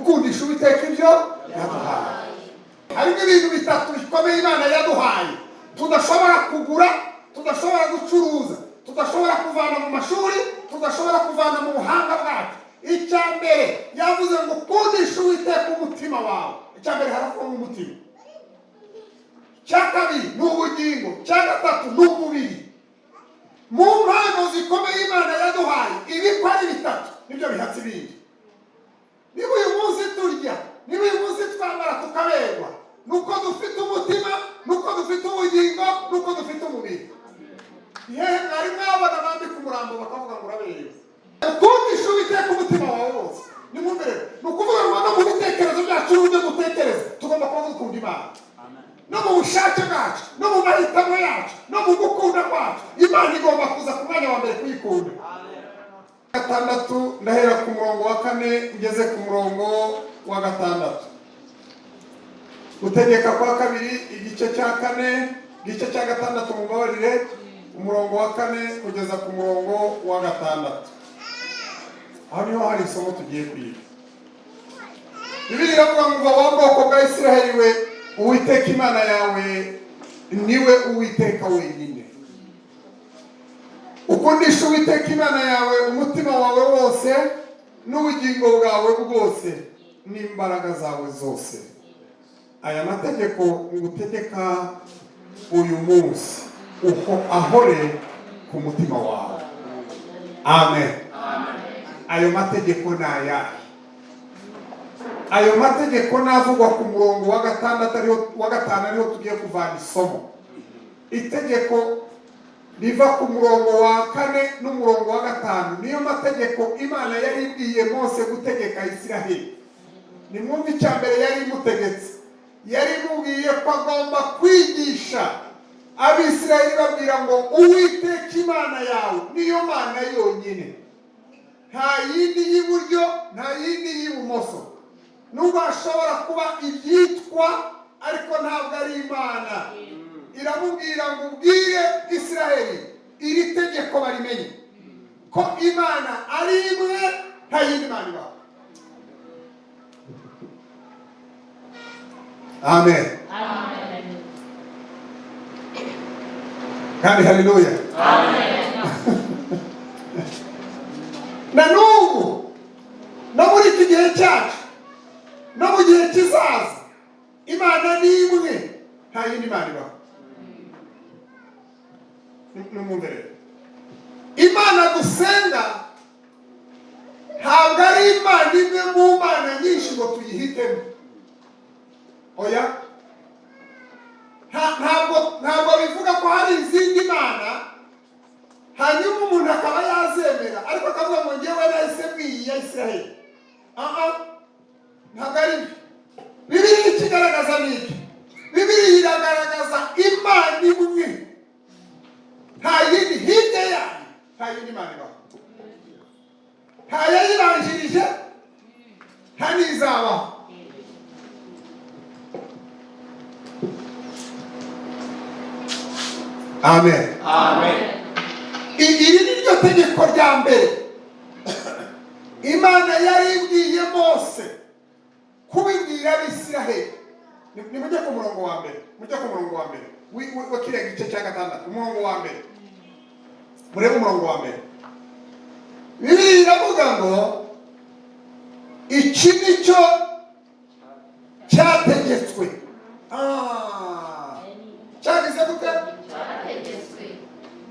Gukundisha Uwiteka ibyo yaduhaye. Harimo ibintu bitatu bikomeye Imana yaduhaye tudashobora kugura, tudashobora gucuruza, tudashobora kuvana mu mashuri, tudashobora kuvana mu buhanga bwacu. Icya mbere, yavuze ngo ukundishe Uwiteka umutima wawe. Icya mbere haravuga umutima, icya kabiri ni ubugingo, icya gatatu ni umubiri. Mu mpano zikomeye Imana yaduhaye, ibi ko ari bitatu nibyo bihatse ibindi. Niba uyu munsi turya, niba uyu munsi twambara tukaberwa, nuko dufite umutima, nuko dufite ubugingo, nuko dufite umubiri. Hehe mwari mwabona bambika umurambo bakavuga ngo uraberewe? Ukundisha Uwiteka umutima wawe wose. Nimwumve rero, ni ukuvuga ngo no mu bitekerezo byacu n'uburyo dutekereza tugomba kuba dukunda Imana, no mu bushake bwacu, no mu mahitamo yacu, no mu gukunda kwacu, Imana igomba kuza ku mwanya wa mbere kuyikunda. Gatandatu, ndahera ku murongo wa 4 ngeze ku murongo wa 6. Gutegeka kwa Kabiri, igice cya 4, igice cya 6, mubabarire, umurongo wa 4 kugeza ku murongo wa 6. Aho niho hari isomo tugiye kwiga. Bibiliya iravuga ngo: "Wa bwoko bwa Isiraheli we, Uwiteka Imana yawe niwe Uwiteka wenyine. Ukundisha Uwiteka Imana yawe umutima wawe wose n'ubugingo bwawe bwose n'imbaraga zawe zose. Aya mategeko ngutegeka uyu munsi uho ahore ku mutima wawe." Amen. Ayo mategeko ni ayahe? Ayo mategeko navugwa ku murongo wa 6, ariho wa 5, ariho tugiye kuvana isomo. Itegeko riva ku murongo wa 4 n'umurongo wa 5 niyo mategeko Imana yari ibwiye Mose gutegeka Isiraheli. Nimwumve icya mbere yari imutegetse. Yari imubwiye ko agomba kwigisha Abisiraheli, babwira ngo Uwiteka Imana yawe niyo Mana yonyine, nta yindi y'iburyo, nta yindi y'ibumoso. Nubwo hashobora kuba ibyitwa, ariko ntabwo ari Imana. Iramubwira ngo ubwire Isiraheli iri tegeko barimenye, ko Imana ari imwe, nta yindi mana ibaho. Amen. Kandi haleluya. Na n'ubu, no muri iki gihe cyacu, no mu gihe kizaza, Imana ni imwe, nta yindi mana ibaho. Nimwumve rero, Imana dusenga ntabwo ari Imana imwe mu mana nyinshi ngo tuyihitemo. Oya, ntabwo bivuga ko hari izindi mana, hanyuma umuntu akaba yazemera ariko akavuga ngo ngewe nahise mwiyi ya Isiraheli. Aha ntabwo ari byo. Bibiliya ikigaragaza ni iki? Bibiliya iragaragaza Imana imwe, nta yindi hirya yayo, nta yindi mana ibaho, nta yayibanjirije, nta n'izabaho. Amen. Amen. Iri ni ryo tegeko rya mbere Imana yari ibwiye Mose kubibwira Abisiraheli. Nimujye ku murongo wa mbere, mujye ku murongo wa mbere wa kiriya gice cya 6, umurongo wa mbere. Murebe umurongo wa mbere. Bibiliya iravuga ngo iki ni cyo cyategetswe. Cyagize gute?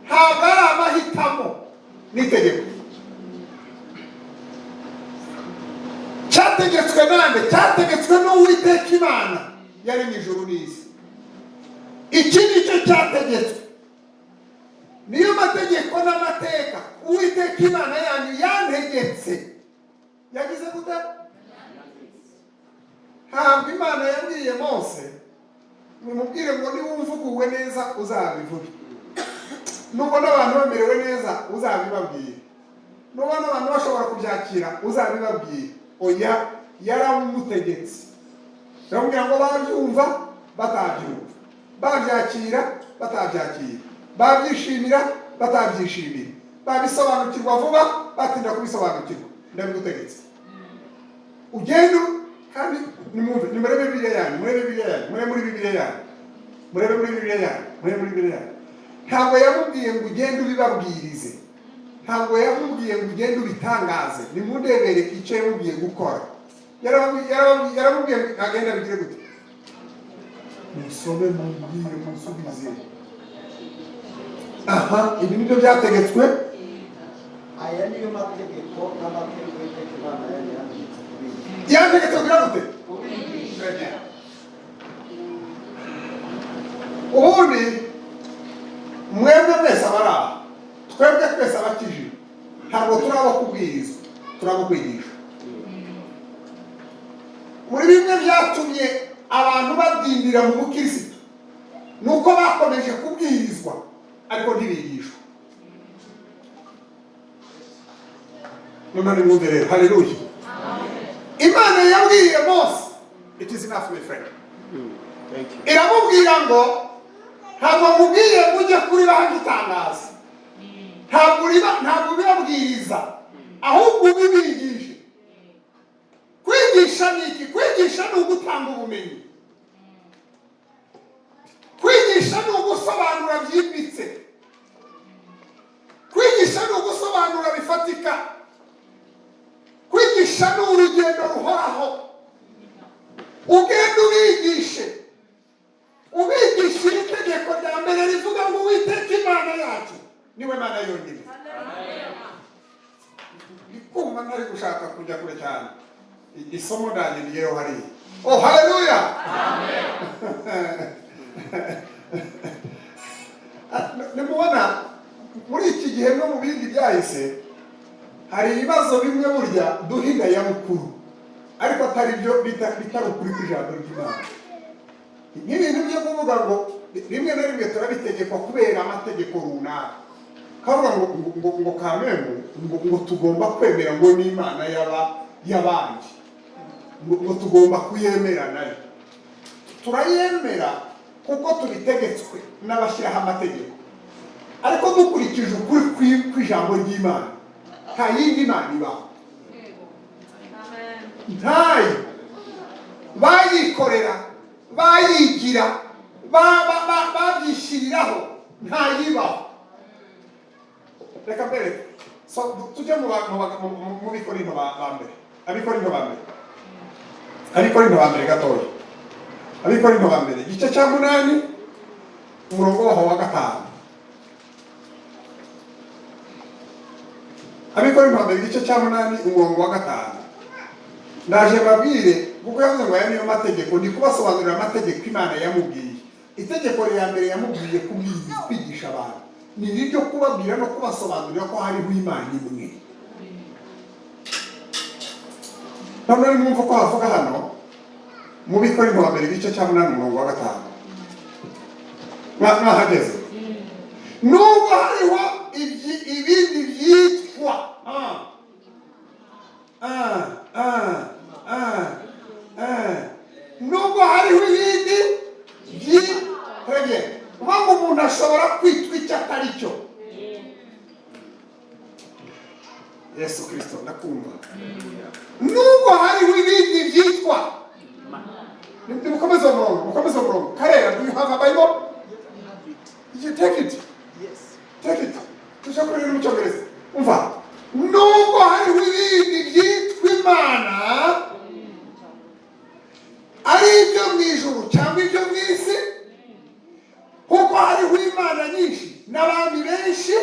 Ntabwo ari amahitamo, ni itegeko. Cyategetswe nande? Cyategetswe n'Uwiteka Imana yari mu ijuru n'isi. Iki ni cyo cyategetswe, niyo mategeko n'amateka Uwiteka Imana yanyu yantegetse. Yagize gute? Ntabwo Imana yabwiye Mose mumubwire ngo niwumva uguwe neza uzabivuge, nubona abantu bamerewe neza uzabibabwire, nubona abantu bashobora kubyakira uzabibabwire. Oya, yaramutegetse, aramubwira ngo babyumva batabyumva, babyakira batabyakira, babyishimira batabyishimira, babisobanukirwa vuba batinda kubisobanukirwa, ndabigutegetse ugende. Kandi nimwumve, nimurebe Bibiliya yanyu, murebe Bibiliya yanyu, murebe muri Bibiliya yanyu, murebe muri Bibiliya yanyu, murebe muri Bibiliya yanyu. Ntabwo yamubwiye ngo ugende ubibabwirize, ntabwo yamubwiye ngo ugende ubitangaze. Nimundebere icyo yamubwiye gukora. Yaramubwiye ngo agende abigire gute? Musome, mumbwire, musubize. Aha, ibi nibyo byategetswe. Aya niyo mategeko n'amategeko y'Uwiteka Imana yanyu yantegetse kubigisha. Yategetse kugira gute? Kubigisha. Très bien. Ubundi mwebwe mwese abari aha, twebwe twese abakijijwe, ntabwo turi abo kubwirizwa, turi abo kwigisha. Muri bimwe byatumye abantu badindira mu bukirisitu ni uko bakomeje kubwirizwa ariko ntibigishwa. None nimwumve rero, haleluya! Imana yabwiye Mose, it is enough, my friend. Thank you. Iramubwira ngo ntabwo mubwiye ngo ujye kuri banki itangaza, ntabwo uriba, ntabwo ubibabwiriza, ahubwo ubibigishe. Kwigisha ni iki? Kwigisha ni ugutanga ubumenyi, kwigisha ni ugusobanura byimbitse, kwigisha ni ugusobanura bifatika, kwigisha ni urugendo ruhoraho. Ugenda ubigishe, ubigisha iri tegeko rya mbere rivuga ngo Uwiteka Imana yacu niwe Mana yonyine. Ndi kumva ntari gushaka kujya kure cyane. Isomo ryanjye rigereho hariya. Oh, haleluya! Nimubona muri iki gihe no mu bindi byahise, hari ibibazo bimwe burya duha indayabukuru ariko atari byo, bitari ukuri kw'ijambo ry'Imana, nk'ibintu byo kuvuga ngo rimwe na rimwe turabitegekwa kubera amategeko runaka, kavuga ngo kamemu ngo tugomba kwemera ngo n'Imana yaba y'abandi, ngo tugomba kuyemera nayo. Turayemera kuko tubitegetswe n'abashyiraho amategeko, ariko dukurikije ukuri kw'ijambo ry'Imana, nta yindi mana ibaho, ntayo. Bayikorera, bayigira, babyishyiriraho, ntayibaho. Reka mbere so tujye mu Bikorinto ba mbere, Abikorinto ba mbere, Abikorinto ba mbere gatoya, Abikorinto ba mbere igice cya 8, umurongo waho wa 5. Abikorinto ba mbere igice cya 8, umurongo wa 5. Ndaje mbabwire, kuko yavuze ngo aya niyo mategeko. Ni kubasobanurira amategeko Imana yamubwiye. Itegeko rya mbere yamubwiye kubwiriza, kwigisha abantu, ni iryo kubabwira no kubasobanurira ko hariho Imana imwe. None mwumva ko havuga hano mu Bikorinto ba mbere igice cya 8, umurongo wa 5. Mwahageze? Nubwo hariho ibindi byitwa nubwo hariho ibindi byitwa, uvuga ngo umuntu ashobora kwitwa icyo atari cyo. Yesu Kirisito, ndakumva. Nubwo hariho ibindi byitwa, nimukomeze umurongo, mukomeze umurongo. Karera, do you have a Bible? You take it. Yes. Take it. Tujya kuri mu Cyongereza. Umva, nubwo hariho ibindi byitwa imana, ari ibyo mu ijuru cyangwa ibyo mu isi, kuko hariho imana nyinshi n'abami benshi.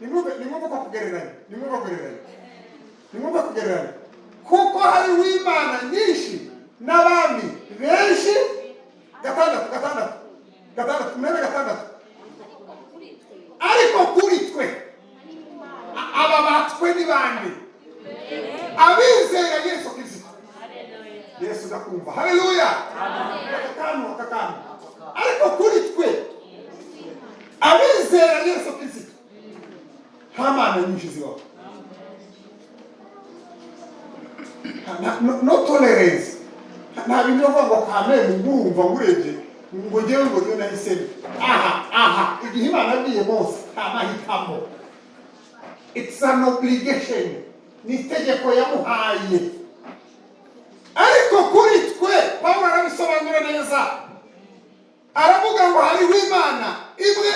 Nimwumve ko kugereranya, nimwumve kugereranya, nimwumve kugereranya. Kuko hariho imana nyinshi n'abami benshi. 6, 6, 6, mwene 6. Ariko kuri twe, aba batwe ni bande? Abizera Yesu Kristo. Yesu, ndakumva. Haleluya! Aka kantu, aka kantu. Ariko kuri twe abizera Yesu Kristo, nta mana nyinshi zibaho. No tolerance. Nta bintu byo kuvuga ngo kamere ngurumva ngurebye ngo ngewe ngo niyo nahisemo. Aha, aha, igihe Imana yabwiye Mose, nta mahitamo. It's an obligation, ni itegeko yamuhaye. Hariho Imana imwe,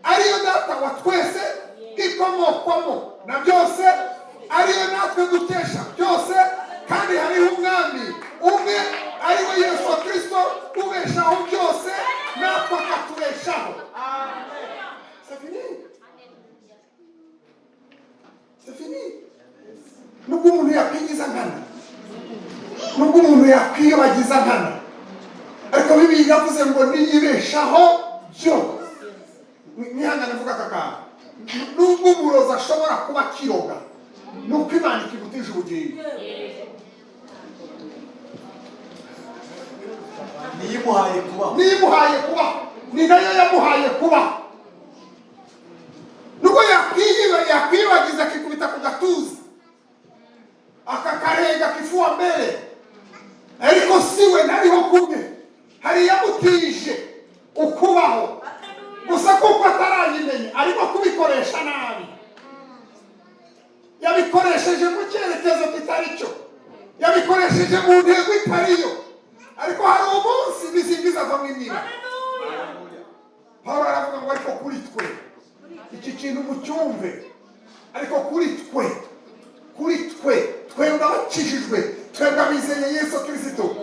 ariyo Data wa twese, ikomokwamo na byose, ariyo natwe dukesha byose. Kandi hariho Umwami umwe, ariwe Yesu Kirisito, ubeshaho byose, natwe akatubeshaho. C'est fini, c'est fini. Nubwo umuntu yakwigiza nkana, nubwo umuntu yakwiyobagiza nkana, ariko Bibiliya iravuze ngo niyibeshaho byose. Nihangane mvuga aka kantu: nubwo umurozi ashobora kuba akiroga, nuko Imana ikimutije ubugingo. Niyimuhaye kubaho. Niyimuhaye kubaho, ni nayo yamuhaye kubaho. Nubwo yakwiyibagiza, akikubita ku gatuza, akakarenga kifua mbere, ariko siwe nariho kumwe. Hari yamutije ukubaho gusa, kuko atarayimenya arimo kubikoresha nabi. Yabikoresheje mu cyerekezo kitari cyo, yabikoresheje mu ntego itariyo. Ariko hari umunsi bizingiza avamo imyira. Pawulo aravuga ngo ariko kuri twe, iki kintu mucyumve, ariko kuri twe, kuri twe, twebwe abakijijwe, twebwe abizeye Yesu Kirisito,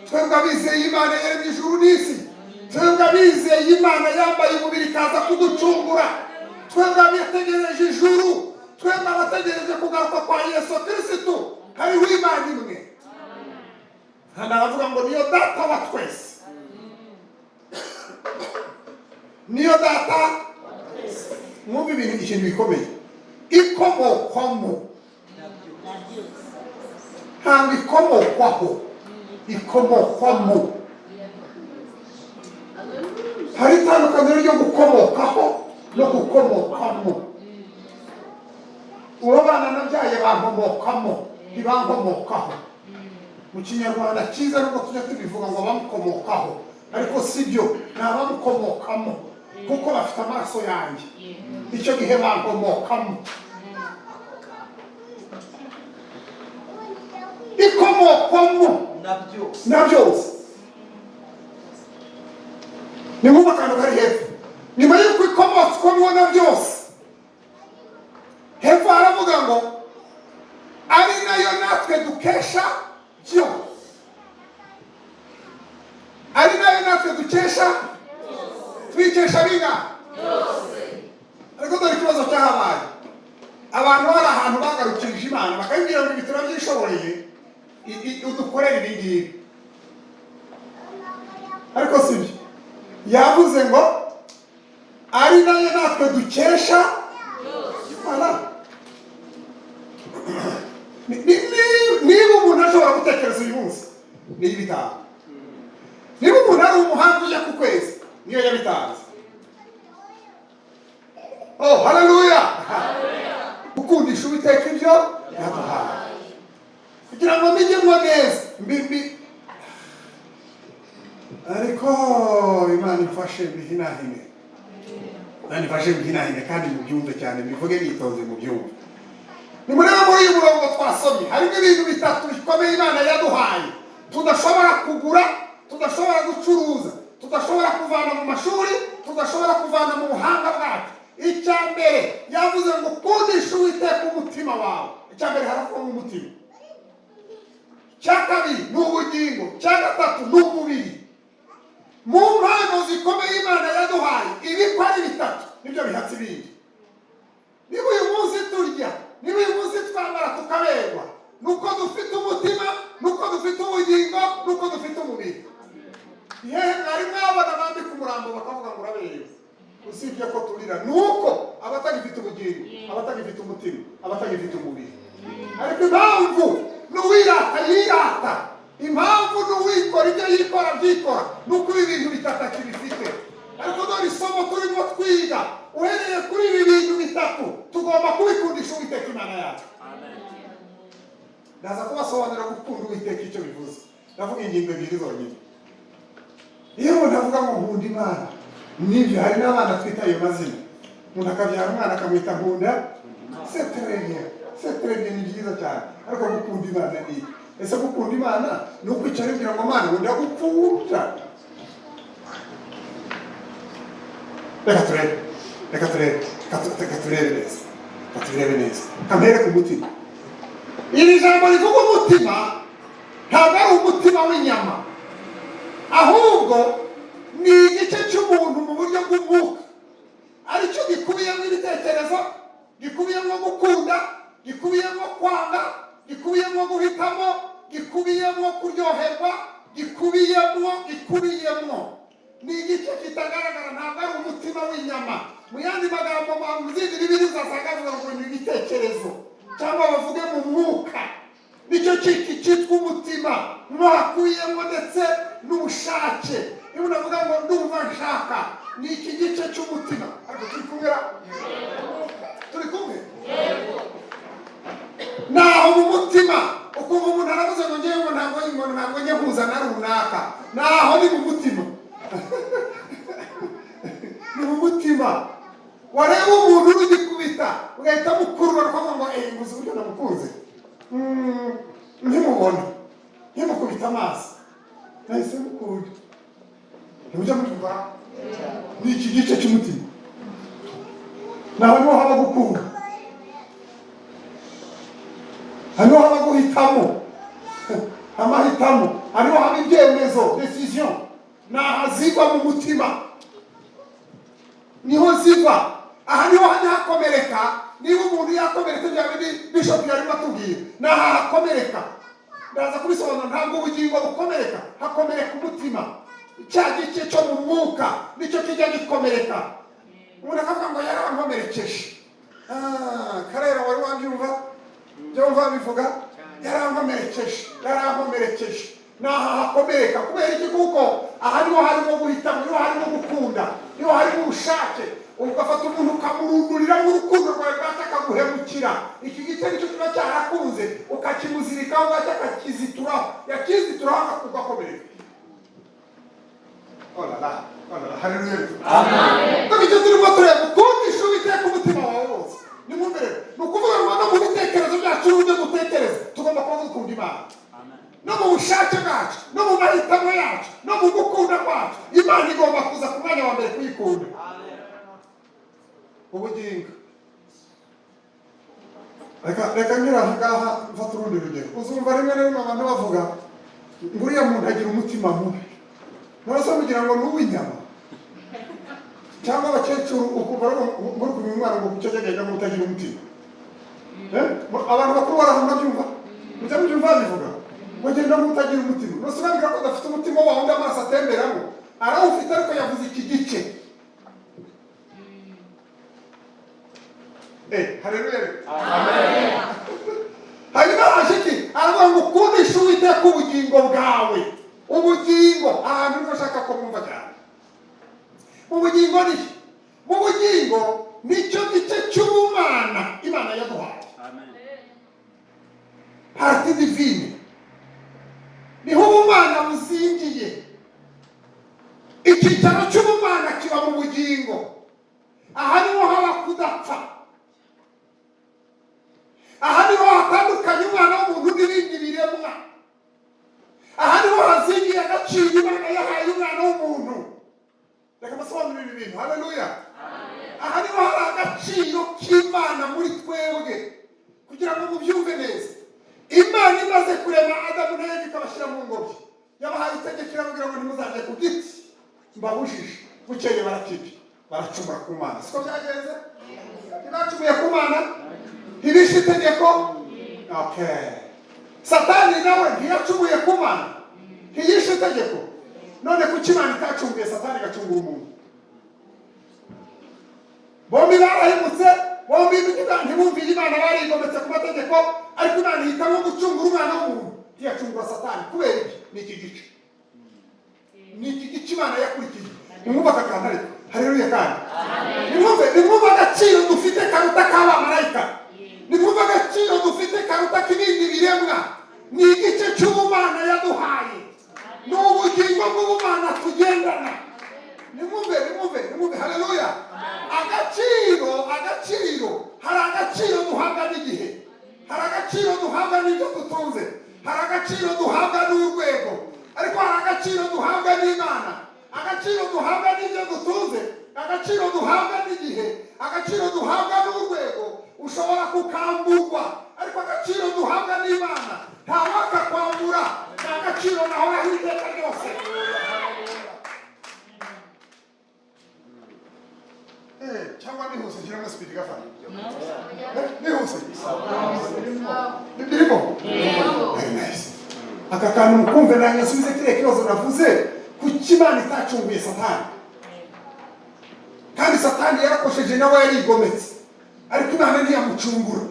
twebwe abizeye Imana yaremye ijuru n'isi, twebwe abizeye Imana yambaye umubiri ikaza kuducungura, twebwe abategereje ijuru, twebwe abategereje kugaruka kwa Yesu Kirisito, hariho Imana imwe. Hano aravuga ngo niyo Data wa twese, niyo Data. Mwumva ibintu, ikintu bikomeye: ikomokwamo, ntabwo ikomokwaho, ikomokwamo. Hari itandukaniro ryo gukomokaho no gukomokamo. Uwo bana nabyaye bankomokamo, ntibankomokaho. Mu Kinyarwanda cyiza, nubwo tujya tubivuga ngo bamukomokaho, ariko si byo, ni abamukomokamo, kuko bafite amaraso yanjye. Icyo gihe bankomokamo. Ikomokwamo na byose. Na byose. Ni nk'ubu akantu kari hepfo, nyuma y'uko ikomotswamo na byose, hepfo haravuga ngo ari nayo natwe dukesha byose, ari nayo natwe dukesha. Twikesha bingahe? Ariko dore ikibazo cyahabaye: abantu bari ahantu bagarukirije Imana, bakabibwira ngo ibi turabyishoboreye, udukorere ibi ngibi. Ariko si byo. Yavuze ngo ari nayo natwe dukesha. Voilà. Niba umuntu ashobora gutekereza uyu munsi, niyo ibitanze. Niba umuntu ari umuhanga ujya ku kwezi, niyo yabitanze. Oh, haleluya! Gukundisha Uwiteka ibyo yaduhaye, kugira ngo mbijyemo neza mbi mbi, ariko Imana imfashe mbihinahine, Imana imfashe mbihinahine kandi mubyumve cyane, mbivuge nitonze mubyumve. Nimurebe muri uyu murongo twasomye, harimo ibintu bitatu bikomeye Imana yaduhaye tudashobora kugura, tudashobora gucuruza, tudashobora kuvana mu mashuri, tudashobora kuvana mu buhanga bwacu. Icya mbere, yavuze ngo ukundishe Uwiteka umutima wawe. Icya mbere haravugwa umutima. Icya kabiri ni ubugingo. Icya gatatu ni umubiri. Mu mpano zikomeye Imana yaduhaye, ibi ko ari bitatu nibyo bihatse ibindi. Niba uyu munsi turya, niba uyu munsi twambara tukaberwa, nuko dufite umutima, nuko dufite ubugingo, nuko dufite umubiri. Yewe, mwari mwabona bambika umurambo bakavuga ngo uraberewe? Usibye ko turira, nuko abatagifite ubugingo, abatagifite umutima, abatagifite umubiri. Ariko impamvu n'uwirata yirata, impamvu n'uwikora ibyo yikora byikora, nuko ibi bintu bitatu akibifite. Ariko dore isomo turimo twiga: uhereye kuri ibi bintu bitatu, tugomba kubikundisha Uwiteka Imana yacu. Ndaza kubasobanurira gukunda Uwiteka icyo bivuze. Ndavuga ingingo ebyiri zonyine. Iyo umuntu avuga ngo nkunda Imana, nibyo. Hari n'abana twita ayo mazina, umuntu akabyara umwana akamwita Nkunda. C'est très bien, c'est très bien, ni byiza cyane. Ariko gukunda Imana ni iki? Ese gukunda Imana ni ukwicara ubwira ngo Mana, ngo ndagukunda? Reka turebe, reka turebe, reka turebe neza, reka turebe neza. Kamere ku mutima. Iri jambo rivuga umutima ntabwo ari umutima w'inyama, ahubwo ni igice cy'umuntu mu buryo bw'umwuka, aricyo gikubiyemo ibitekerezo, gikubiyemo gukunda, gikubiyemo kwanga, gikubiyemo guhitamo, gikubiyemo kuryoherwa, gikubiyemo. Ni igice kitagaragara, ntabwo ari umutima w'inyama. Mu yandi magambo, mu zindi Bibiliya uzasanga avuga ngo ni ibitekerezo, cyangwa bavuge mu mwuka. Nicyo cyitwa umutima, hakubiyemo ndetse n'ubushake. Niba unavuga ngo ndumva nshaka, ni iki gice cy'umutima. Ariko turi kumwe? Turi kumwe? Naho mu mutima ukumva umuntu aravuze ngo ngewe ngo ntabwo njye mpuza na runaka, naho ni mu mutima, ni mu mutima. Wareba umuntu urugikubita ugahita mukurura, ukavuga ngo eee, nguzi uburyo namukunze. Nkimubona, nkimukubita amaso, nahise mukunda. Ntibujya mubyumva? Ni iki gice cy'umutima, naho niho haba gukunda, hariho haba guhitamo, amahitamo, hariho haba ibyemezo, decision. Ni aha ziva, mu mutima niho ziva. Aha niho hajya hakomereka. Niba umuntu yakomeretse, bya bindi bishop yarimo atubwira, ni aha hakomereka. Ndaza kubisobanura. Ntabwo ubugingo bukomereka, hakomereka umutima. Cya gice cyo mu mwuka nicyo kijya gikomereka, umuntu akavuga ngo yarankomerekeje. Ah, Karera, wari wabyumva? Byumva bivuga yarankomerekeje, yarankomerekeje. Ni aha hakomereka. Kubera iki? Kuko aha niho harimo guhitamo, niho harimo gukunda, niho harimo ubushake. Ugafata umuntu ukamurunduriramo urukundo rwawe, bwacya akaguhemukira. Iki gice nicyo kiba cyarakunze, ukakimuzirikaho, bwacya akakizituraho, yakizituraho ugakomereka. Oh la la, oh la la, haleluya! Amen. Icyo turimo tureba, ukundisha Uwiteka umutima wawe wose. Nimwumve rero, ni ukuvuga ngo no mu bitekerezo byacu n'uburyo dutekereza, tugomba kuba dukunda Imana. No mu bushake bwacu, no mu mahitamo yacu, no mu gukunda kwacu, Imana igomba kuza ku mwanya wa mbere kuyikunda. Ubugingo. Reka nyura aha ngaha mfata urundi rugero. Uzumva rimwe na rimwe abantu bavuga ngo uriya muntu agira umutima mubi. Nturasa kugira ngo ni uw'inyama cyangwa abakecuru, ukumva muri kumenya umwana ngo icyo cyagenda ngo utagira umutima. Abantu bakuru barahunda byumva, mujya mubyumva babivuga ngo genda nk'utagira umutima. Nose urambwira ko adafite umutima wa wundi amaraso atemberamo? Arawufite, ariko yavuze iki gice. Haleluya! Hanyuma haje iki? Aravuga ngo ukundishe Uwiteka ubugingo bwawe. Ubugingo, ahantu niho nshaka ko mwumva cyane. Mu bugingo ni mu bugingo, nicyo gice cy'ubumana Imana yaduhaye, partie divine. Niho ubumana buzingiye. Icyicaro cy'ubumana kiba mu bugingo. Aha niho haba kudapfa, aha niho hatandukanye umwana w'umuntu n'ibindi biremwa, aha niho hazingiye agaciro Imana yahaye umwana w'umuntu. Reka mbasobanurire ibi bintu. Haleluya! Aha niho hari agaciro k'Imana muri twebwe. Kugira ngo mubyumve neza, Imana imaze kurema Adamu na Eva ikabashyira mu ngobyi, yabahaye itegeko, irababwira ngo ntimuzajye ku giti mbabujije. Bukeye barakibye, baracumura ku Mana. Siko byagenze? Ntibacumuye ku Mana? Ntibishe itegeko? Okay. Satani nawe ntiyacumuye ku Mana? Ntiyishe itegeko? None kuki Imana itacunguye Satani, igacungura umuntu? Bombi barahemutse, bombi ntibumviye Imana, barigometse ku mategeko, ariko Imana ihitamo gucungura umwana w'umuntu, ntiyacungura Satani. Kubera iki? Ni iki gice, ni iki gice Imana yakurikije. Nimwumve aka kantu ariko. Haleluya! Kandi nimwumve agaciro dufite karuta k'abamarayika, nimwumve agaciro dufite karuta k'ibindi biremwa. Ni igice cy'ubumana yaduhaye, ni ubugingo bw'ubumana tugendana. Nimwumve, nimwumve, nimwumve! Haleluya! Agaciro, agaciro, hari agaciro duhabwa n'igihe, hari agaciro duhabwa n'ibyo dutunze, hari agaciro duhabwa n'urwego, ariko hari agaciro duhabwa n'Imana. Agaciro duhabwa n'ibyo dutunze, Agaciro duhabwa n'igihe, agaciro duhabwa n'urwego, ushobora kukamburwa, ariko agaciro duhabwa n'Imana ntawakakwambura. Ni agaciro nahoraho iteka ryose. Cyangwa nihuse nshyiramo speed gafana. Nihuse birimo. Very nice. Aka kantu mukumve, nanjye nsubize kiriya kibazo navuze: kuki Imana itacunguye Satani? Kandi Satani yarakosheje, nawe yarigometse, ariko Imana ntiyamucungura.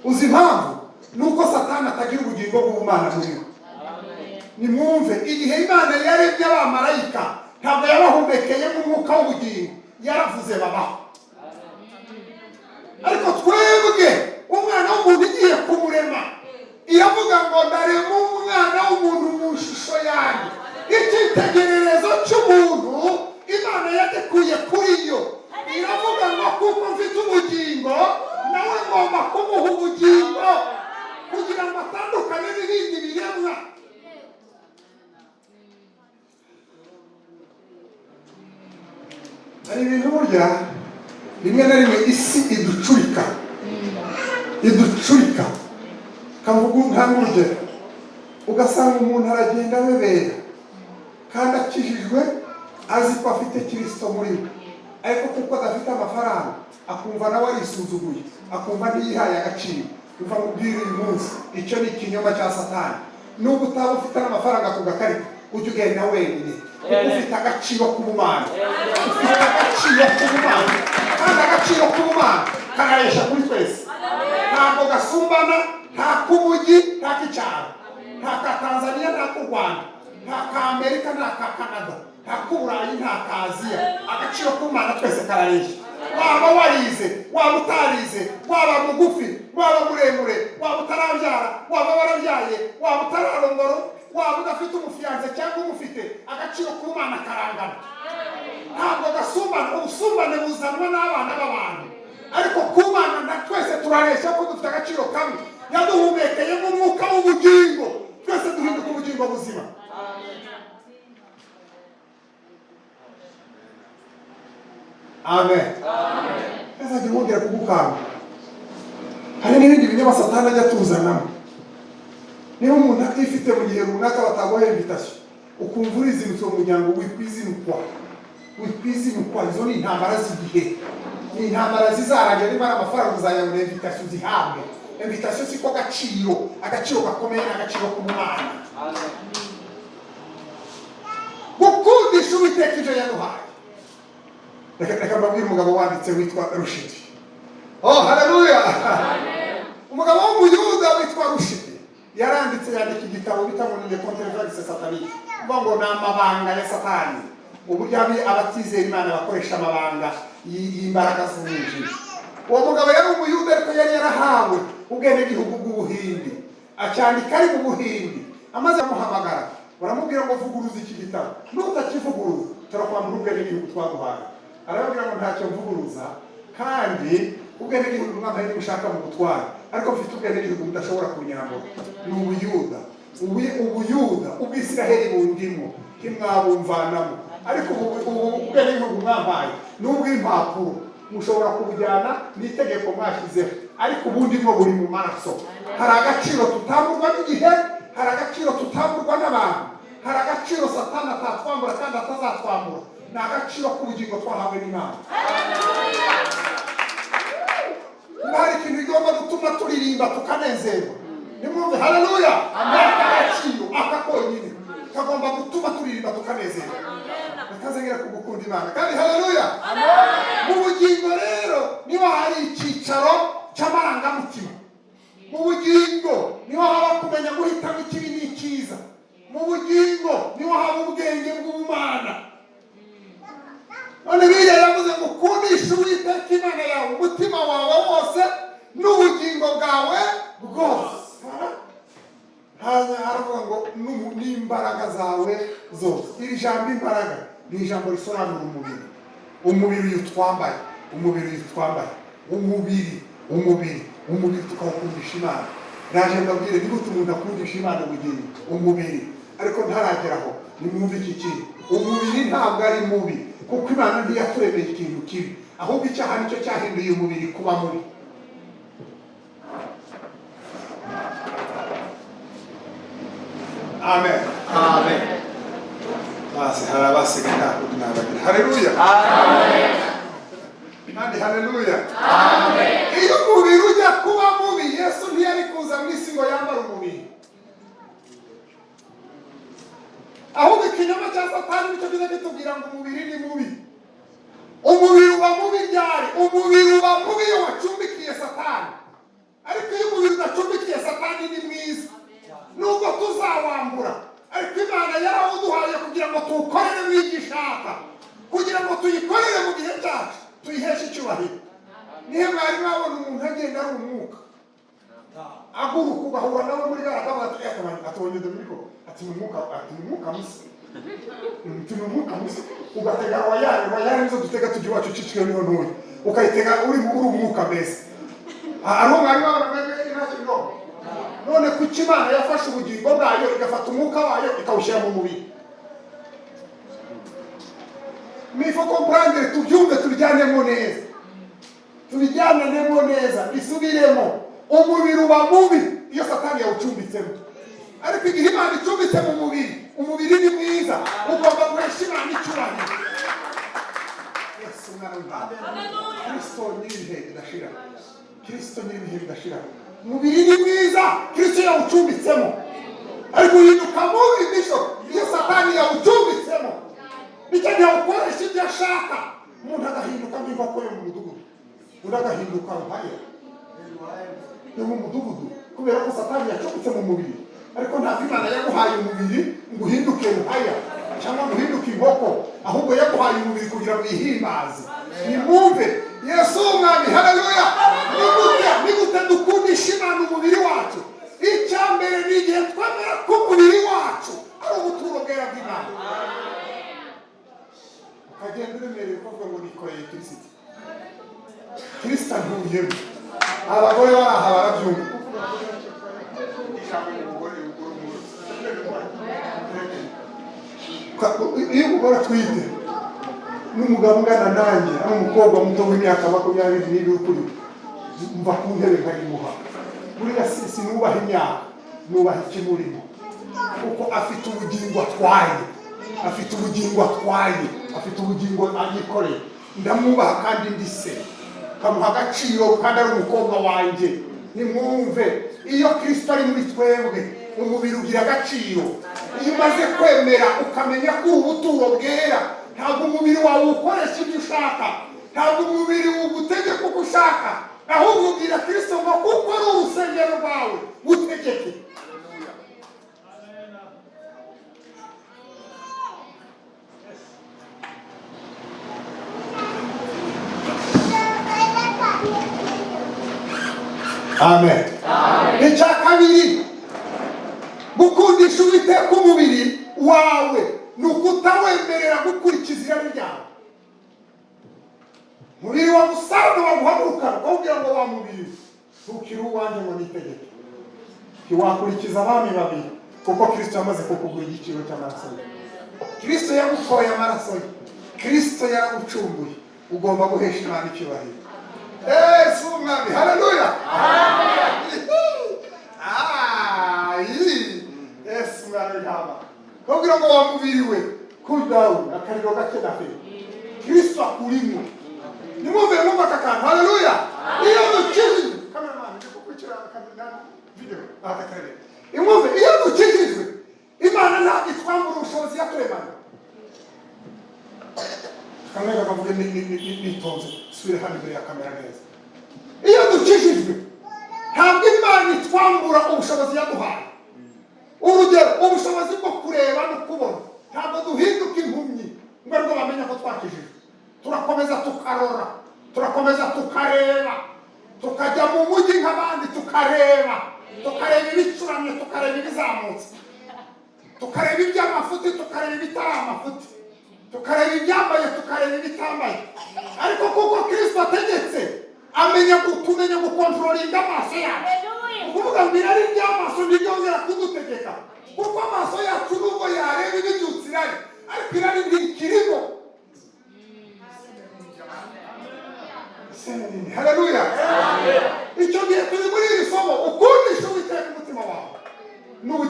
Uzi impamvu? Ni uko Satani atagira ubugingo bw'ubumana muri we. Nimwumve, igihe Imana yarebye abamarayika, ntabwo yabahumekeyemo umwuka w'ubugingo, yaravuze babaho. Ariko twebwe, umwana w'umuntu igiye kumurema iravuga ngo: "Ndarema umwana w'umuntu mu ishusho yanjye." Icyitegererezo cy'umuntu Imana yagikuye kuri yo. Iravuga ngo: "Kuko mfite ubugingo, nawe ngomba kumuha ubugingo kugira ngo atandukane n'ibindi biremwa." Hari ibintu burya rimwe na rimwe isi iducurika, iducurika. Kavuga ntanga urugero: ugasanga umuntu aragenda abebera kandi akijijwe, azi ko afite Kirisito muri we, ariko kuko adafite amafaranga akumva nawe arisuzuguye, akumva ntiyihaye agaciro. Umva mubwire uyu munsi, icyo ni ikinyoma cya Satani. Nubwo utaba ufite n'amafaranga ku gakarita, ujya ugenda wenyine, kuko ufite agaciro k'ubumana. Ufite agaciro k'ubumana, kandi agaciro k'ubumana kararesha kuri twese. Ntabwo gasumbana, nta k'umujyi, nta k'icyaro, nta ka Tanzania, nta k'u Rwanda, nta ka Amerika, nta ka Canada, nta k'Uburayi, nta ka Aziya. Agaciro k'ubumana twese karareshya. Waba warize, waba utarize, waba mugufi, waba muremure, waba utarabyara, waba warabyaye, waba utararongora, waba udafite umufiyanse cyangwa umufite, agaciro k'ubumana karangana, ntabwo gasumbana. Ubusumbane buzanwa n'abana b'abantu, ariko ku Mana na twese turareshya, ko dufite agaciro kamwe. Yaduhumekeye nk'umwuka w'ubugingo, twese duhinduka ubugingo buzima. Amen. Ntazajya wongera kugukanga. Hari n'ibindi binyoma Satani ajya atuzanamo. Niba umuntu atifite mu gihe runaka, bataguha invitation, ukumva urizinutse mu muryango, wikwizinukwa, wikwizinukwa. Izo ni intambara z'igihe, ni intambara zizarangira. Niba ari amafaranga uzayabona, invitation zihabwe. Invitation siko gaciro. Agaciro gakomeye ni agaciro k'umwana, gukundisha Uwiteka ibyo yaduhaye. Reka mbabwire umugabo wanditse witwa Rushidi. Oh, haleluya! Umugabo w'Umuyuda witwa Rushidi yaranditse, yandika igitabo bita ngo ni Controverse Satanique, kuvuga ngo ni amabanga ya Satani, uburyo abatizera Imana bakoresha amabanga y'imbaraga z'umwijima. Uwo mugabo yari Umuyuda, ariko yari yarahawe ubwenegihugu bw'Ubuhindi, acyandika ari mu Buhindi. Amaze amuhamagara, baramubwira ngo: "Vuguruza iki gitabo, nutakivuguruza turakwambura ubwenegihugu twaguhaye." Arababwira ngo: "Ntacyo mvuguruza, kandi ubwenegihugu mwampaye niba ushaka mu butware, ariko mfite ubwenegihugu budashobora kunyambura, ni Ubuyuda. Ubuyuda, Ubwisiraheli bundimo, ntimwabumvanamo. Ariko ubu ubwenegihugu mwampaye ni ubw'impapuro, mushobora kubujyana n'itegeko mwashyizeho, ariko ubundi bwo buri mu maraso." Hari agaciro tutamburwa n'igihe, hari agaciro tutamburwa n'abantu, hari agaciro Satani atatwambura kandi atazatwambura, ni agaciro k'ubugingo twahawe n'Imana. Niba hari ikintu bigomba gutuma turirimba tukanezerwa, nimwumve haleluya, ni aka gaciro aka konyine kagomba gutuma turirimba tukanezerwa. Bakazengera ku gukunda Imana. Kandi haleluya, mu bugingo rero niho hari icyicaro cy'amarangamutima. Mu bugingo niho haba kumenya guhitamo ikibi n'icyiza. Mu bugingo niho haba ubwenge bw'ubumana. None biriya yavuze ngo ukundishe Uwiteka Imana yawe umutima wawe wose n'ubugingo bwawe bwose. Hanyuma aravuga ngo n'imbaraga zawe zose. Iri jambo "imbaraga" ni ijambo risobanura umubiri. Umubiri uyu twambaye, umubiri uyu twambaye, umubiri tukawukundisha Imana. Naje mbabwire, ni gute umuntu akundisha Imana ubugingo, umubiri? Ariko ntarageraho, nimwumve iki kintu: umubiri ntabwo ari mubi, kuko Imana ntiyaturemeye ikintu kibi, ahubwo icyaha nicyo cyahinduye umubiri kuba mubi. Amen. Amen. Basi hari abasiga, ntabwo nabagira. Haleluya kandi haleluya. Iyo umubiri ujya kuba mubi, Yesu ntiyari kuza mu isi ngo yambare umubiri, ahubwo ikinyoma cya Satani nicyo kiza kitubwira ngo umubiri ni mubi. Umubiri uba mubi ryari? Umubiri uba mubi iyo wacumbikiye Satani, ariko iyo umubiri udacumbikiye Satani ni mwiza. Nubwo tuzawambura, ariko Imana yarawuduhaye kugira ngo tuwukorere ibyo ishaka, kugira ngo tuyikorere mu gihe cyacu, tuyiheshe icyubahiro. Niyo mwari mwabona umuntu agenda ari umwuka, aguruka, ugahura nawe muri gare, akavuga ati: "Eh, atubonye Dominiko," ati: "Ni umwuka," ati: "Ni umwuka musa," ati: "Ni umwuka musa." Ugatega Royal. Royal nizo dutega tujya iwacu Kicukiro, niho ntuye. Ukayitega uri umwuka mbese. Ariho mwari mwabona mwebwe ntacyo biroho. None kuki Imana yafashe ubugingo bwayo, igafata umwuka wayo, ikawushyira mu mubiri? Il faut comprendre, tubyumve, tubijyanemo neza, tubijyananemo neza, bisubiremo. Umubiri uba mubi iyo Satani yawucumbitsemo, ariko igihe Imana icumbitse mu mubiri, umubiri ni mwiza, ugomba guhesha Imana icyubahiro. Yesu umwana w'Imana, Kristo nyir'ibihe bidashira, Kristo nyir'ibihe bidashira. Umubiri ni mwiza Kristo yawucumbitsemo, ariko uhinduka mubi misho iyo Satani yawucumbitsemo. Nicyo gihe awukoresha ibyo ashaka, umuntu agahinduka nk'inkoko yo mu mudugudu, undi agahinduka ruhaya yo mu mudugudu, kubera ko Satani yacumbitse mu mubiri. Ariko ntabwo Imana yaguhaye umubiri ngo uhinduke ruhaya cyangwa ngo uhinduke inkoko, ahubwo yaguhaye umubiri kugira ngo uyihimbaze. Nimwumve Yesu umwami. Haleluya. Ni gute dukundisha Imana umubiri wacu? Icya mbere ni igihe twemera ko umubiri wacu ari ubuturo bwera bw'Imana, ukagenda uremereye, ukavuga ngo nikoreye Kirisiti, Kirisita ntuyemo. Abagore bari aha barabyumva. Ijambo umugore, umugore, umugore. Iyo umugore atwite n'umugabo ungana nanjye, ari umukobwa muto w'imyaka 22, ukuri mva ku ntebe nkayimuha. Buriya sinubaha imyaka, nubaha ikimurimo, kuko afite ubugingo atwaye, afite ubugingo atwaye, afite ubugingo yikoreye. Ndamwubaha kandi ndi se, kamuha agaciro kandi ari umukobwa wanjye. Nimwumve, iyo Kirisito ari muri twebwe, umubiri ugira agaciro. Iyo umaze kwemera, ukamenya ko uri ubuturo bwera, ntabwo umubiri wawe ukoresha ibyo ushaka, ntabwo umubiri ugutegeka uko ushaka, ahubwo ubwira Kirisito ngo kuko ari urusengero rwawe, utegeke. Amen. Icya kabiri, gukundisha Uwiteka umubiri wawe ni ukutawemerera gukurikiza irari ryawe. Umubiri wa musarane waguhagurukana, ukawubwira ngo: "Wa mubiri, ntukiri uwanjye ngo nitegeke." Ntiwakurikiza abami babiri, kuko Kirisito yamaze kukugura igiciro cy'amaraso ye. Kirisito yagukoye amaraso ye, Kirisito yaragucunguye, ugomba guhesha Imana icyubahiro. Yesu umwami. Haleluya. Ah, iyi. Yesu umwana w'intama, kubwira ngo: "Wa mubiri we, cool down, akariro gake gafite Kirisito akurimo." Nimwumve, mwumve aka kantu. Haleluya. Iyo dukijijwe, cameraman, ndi kukurikira kamera video aka karere, imwumve. Iyo dukijijwe, Imana ntabwo itwambura ubushobozi yaturemanye. Kamwe kakavuge nitonze, subire hano imbere ya kamera neza. Iyo dukijijwe, ntabwo Imana itwambura ubushobozi yaduhaye. Urugero, ubushobozi bwo kureba no kubona. Ntabwo duhinduka impumyi ngo aribwo bamenya ko twakijijwe. Turakomeza tukarora, turakomeza tukareba, tukajya mu mujyi nk'abandi, tukareba, tukareba ibicuramye, tukareba ibizamutse, tukareba iby'amafuti, tukareba ibitari amafuti, tukareba ibyambaye, tukareba ibitambaye. Ariko kuko Kirisito ategetse, amenya tumenya gukontrolinga amaso yacu. Ukuvuga ngo irari ry'amaso ntiryongera kudutegeka, kuko amaso yacu n'ubundi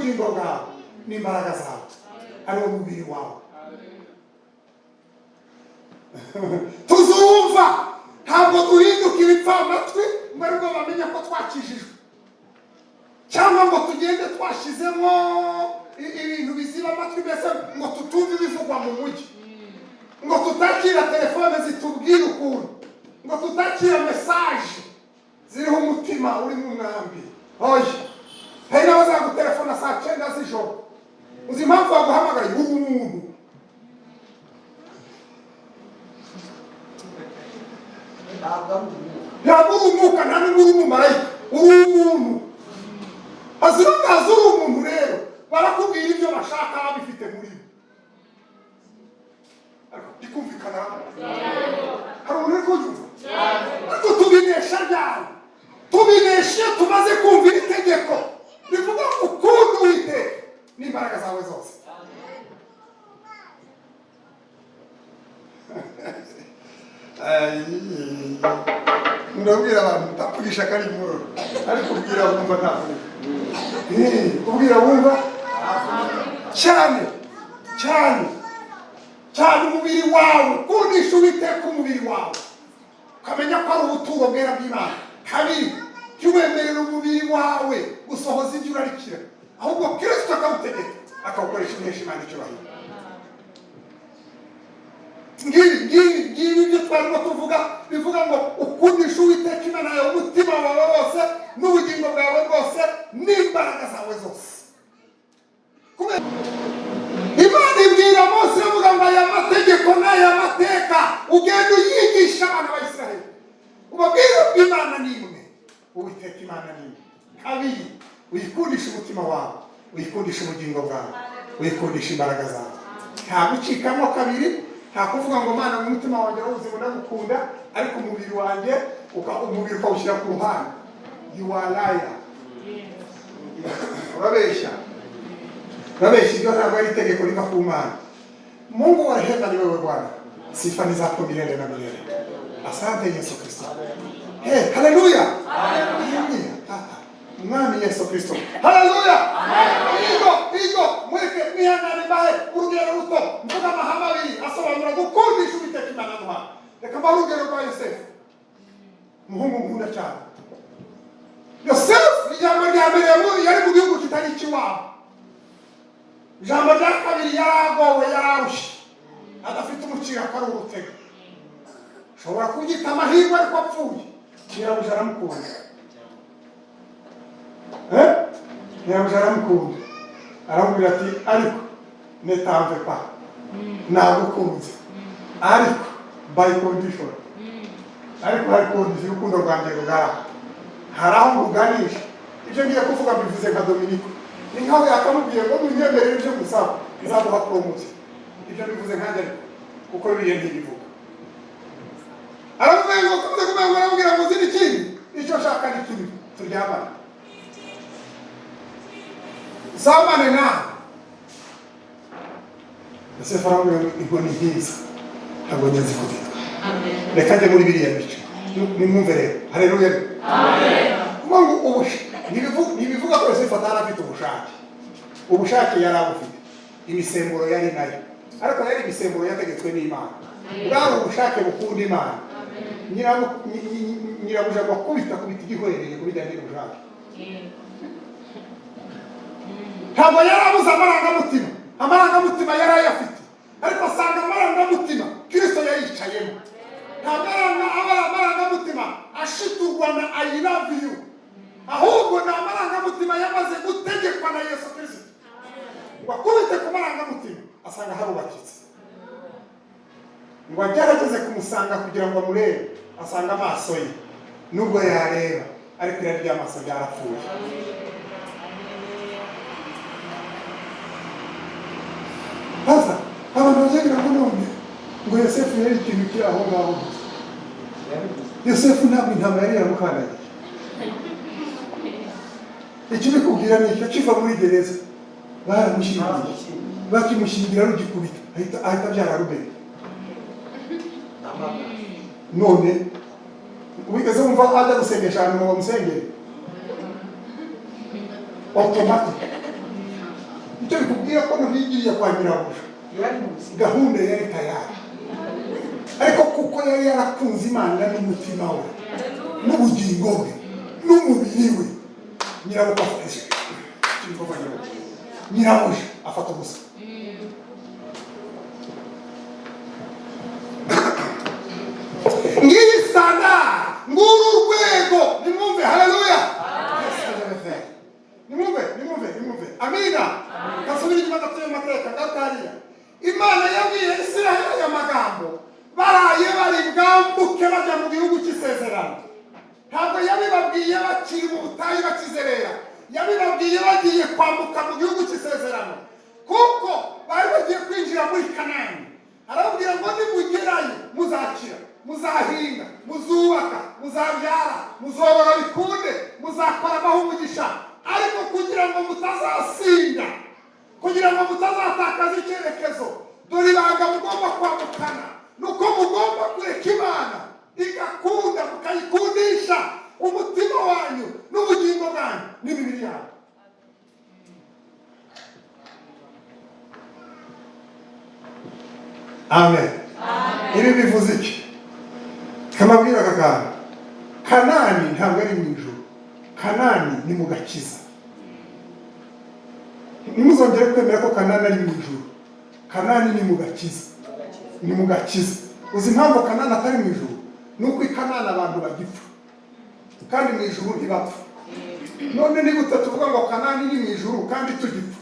N'ubugingo bwawe n'imbaraga zawe, ari wo mubiri wawe. Tuzumva, ntabwo duhinduka ibipfamatwi ngo aribwo bamenye ko twakijijwe, cyangwa ngo tugende twashyizemo ibintu biziba amatwi, mbese ngo tutumve ibivugwa mu mujyi, ngo tutakira telefone zitubwira ukuntu, ngo tutakira message ziriho umutima uri mu mwambi. Oya, hari n'abazagutelefona saa 9 z'ijoro. Uzi impamvu baguhamagaye? Uri umuntu. Ntabwo ari umwuka. Ntabwo uri umwuka, nta n'ubwo uri umumarayika, uri umuntu. Azira uri umuntu rero, barakubwira ibyo bashaka babifite muri bo. Ariko bikumvikana, hari umuntu uri kubyumva? Ariko tubinesha ryari? Tubinesha iyo tumaze kumva iri tegeko rivuga ngo ukunde Uwiteka n'imbaraga zawe zose. Ayi, ndabwira abantu ndavugisha ko ari inkuru, ariko ubwira wumva ntavuga. Ubwira wumva cyane cyane cyane. Umubiri wawe, ukundisha Uwiteka umubiri wawe, ukamenya ko ari ubuturo bwera bw'Imana. Kabiri, ntiwemerere umubiri wawe gusohoza ibyo urarikira, ahubwo Kirisito akawutegeka, akawukoresha ibihesha Imana icyubahiro. Ngibi, ngibi, ngibi ibyo twarimo tuvuga, bivuga ngo ukundisha Uwiteka Imana yawe umutima wawe wose n'ubugingo bwawe bwose n'imbaraga zawe zose. Kubera Imana ibwira Mose, iravuga ngo aya mategeko n'aya mateka ugenda uyigisha abana ba Isiraheli, ubabwire ko Imana ni imwe, Uwiteka Imana ni imwe. Kabiri, uyikundisha umutima wawe, uyikundisha ubugingo bwawe, uyikundisha imbaraga zawe. Nta gucikamo kabiri, nta kuvuga ngo Mana, mu mutima wanjye w'ubuzima ndagukunda, ariko umubiri wanjye umubiri ukawushyira ku ruhande. You are liar, urabeshya, urabeshya. Iryo ntabwo ari itegeko riva ku Mana. Mungu wa rehema ni wewe Bwana, sifa ni zako milele na milele. Asante Yesu Kristo. Hey, haleluya. Haleluya. Mwami Yesu Kristo. Haleluya. Igo, igo, mweke mwihangane mbahe urugero ruto, mvuga amahame abiri asobanura gukundisha Uwiteka Imana duhaye. Reka mbahe urugero rwa Yosefu, umuhungu nkunda cyane. Yosefu, ijambo rya mbere, yari mu gihugu kitari icy'iwabo. Ijambo rya kabiri, yaragowe, yararushye, adafite umucira ko ari urutega. Ushobora kubyita amahirwe, ariko apfuye nyirabuja aramukunda. Eh? Nyirabuja aramukunda, aramubwira ati: "Ariko ne t'en fais pas, nagukunze, ariko by condition, ariko hari condition urukundo rwanjye rugaha, hari aho nguganisha." Ibyo ngiye kuvuga mbivuze nka Dominiko. Ni nkaho yakamubwiye ngo nunyemerere ibyo gusaba, nzaguha promotion. Ibyo bivuze nkanjye, ariko kuko Bibiliya ntibivuga. Aramubwira ngo kumaze kumenya ngo, aramubwira ngo uzi n'ikindi, icyo nshaka ni kimwe: turyamane, nsambane nawe. Yosefu aramubwira ngo inkoni nkiza ntabwo njya nzikubita, reka njye muri biriya bice. Nimwumve rero. Haleluya. Kuvuga ngo ntibivuga ko Yosefu atari afite ubushake. Ubushake yari abufite, imisemburo yari nayo, ariko yari imisemburo yategetswe n'Imana. Bwari ubushake bukunda Imana. Nyirabuja ngo akubita, akubita igihwereye ku bijyanye n'ubushake. Ntabwo yari abuze amarangamutima, amarangamutima yari ayafite, ariko asanga amarangamutima Kirisito yayicayemo. Ntabwo aba ari amarangamutima ashiturwa na "I love you", ahubwo ni amarangamutima yamaze gutegekwa na Yesu Kirisito. Ngo akubite ku marangamutima, asanga harubakitse. Ngo agerageze kumusanga kugira ngo amurebe, asanga amaso ye, nubwo yareba, ariko irari ry'amaso ryarapfuye. Baza abantu bazagira ngo none ngo Yosefu yari ikintu kiri aho ngaho gusa. Yosefu ntabwo intama yari yaramukandagiye. Ikibikubwira ni icyo: kiva muri gereza baramushyingiye, bakimushyingira rugikubita ahita abyara Rubeni. None wigeze wumva ajya gusengesha ahantu ngo bamusengere? Automatic. Icyo bikubwira ko nuhigiriye kwa nyirabuja, Yari mu buzima. Gahunda yari tayari, ariko kuko yari yarakunze Imana n'umutima we n'ubugingo bwe n'umubiri we, nyirabukwe afata nyirabuja, nyirabuja afata ubusa. Ngiyi standard, nguru urwego. Nimwumve, haleluya! Nimwumve, nimwumve, nimwumve! Amina. Kasubira inyuma gato y'amateka gatariya. Imana yabwiye Isiraheli aya magambo baraye bari bwambuke bajya mu gihugu cy'isezerano. Ntabwo yabibabwiye bakiri mu butayu bakizerera, yabibabwiye bagiye kwambuka mu gihugu cy'isezerano, kuko bari bagiye kwinjira muri Kanani. Arababwira ngo: "Nimugerayo muzakira, muzahinga, muzubaka, muzabyara, muzorora bikunde, muzakora amaho umugisha. Ariko kugira ngo mutazasinda, kugira ngo mutazatakaza icyerekezo, dore ibanga mugomba kwambukana: ni uko mugomba kureka Imana igakunda, mukayikundisha umutima wanyu n'ubugingo bwanyu n'imibiri yanyu." Amen. Ibi bivuze iki? Kamabwira aka kantu: Kanani ntabwo ari mu ijuru, Kanani ni mu gakiza. Ntimuzongere kwemera ko Kanani ari mu ijuru. Kanani ni mu gakiza, ni mu gakiza. Uzi impamvu Kanani atari mu ijuru? Ni uko i Kanani abantu bagipfa, kandi mu ijuru ntibapfa. None ni gute tuvuga ngo Kanani ni mu ijuru kandi tugipfa?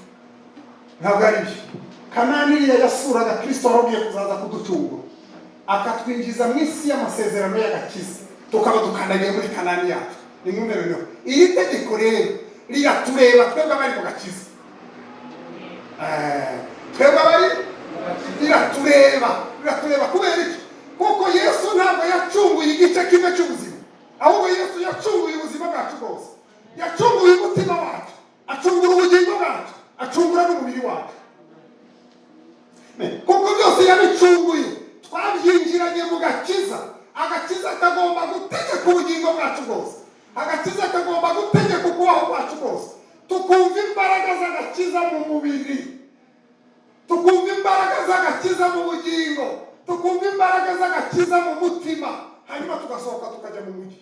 Ntabwo ari byo. Kanani iriya yasuraga Kirisito wari ugiye kuzaza kuducungura, akatwinjiza mu isi y'amasezerano y'agakiza, tukaba dukandagiye muri Kanani yacu. Ni mwumve noneho, iri tegeko rero riratureba twebwe abari mu gakiza. Twebwe abari, riratureba, riratureba. Kubera iki? Kuko Yesu ntabwo yacunguye igice kimwe cy'ubuzima, ahubwo Yesu yacunguye ubuzima bwacu bwose. Yacunguye umutima wacu, acungura ubugingo bwacu, acungura n'umubiri wacu. Kuko byose yabicunguye, twabyinjiranye mu gakiza. Agakiza kagomba gutegeka ubugingo bwacu bwose, agakiza kagomba gutegeka ukubaho kwacu kose. Tukumva imbaraga z'agakiza mu mubiri, tukumva imbaraga z'agakiza mu bugingo, tukumva imbaraga z'agakiza mu mutima, hanyuma tugasohoka tukajya mu mujyi,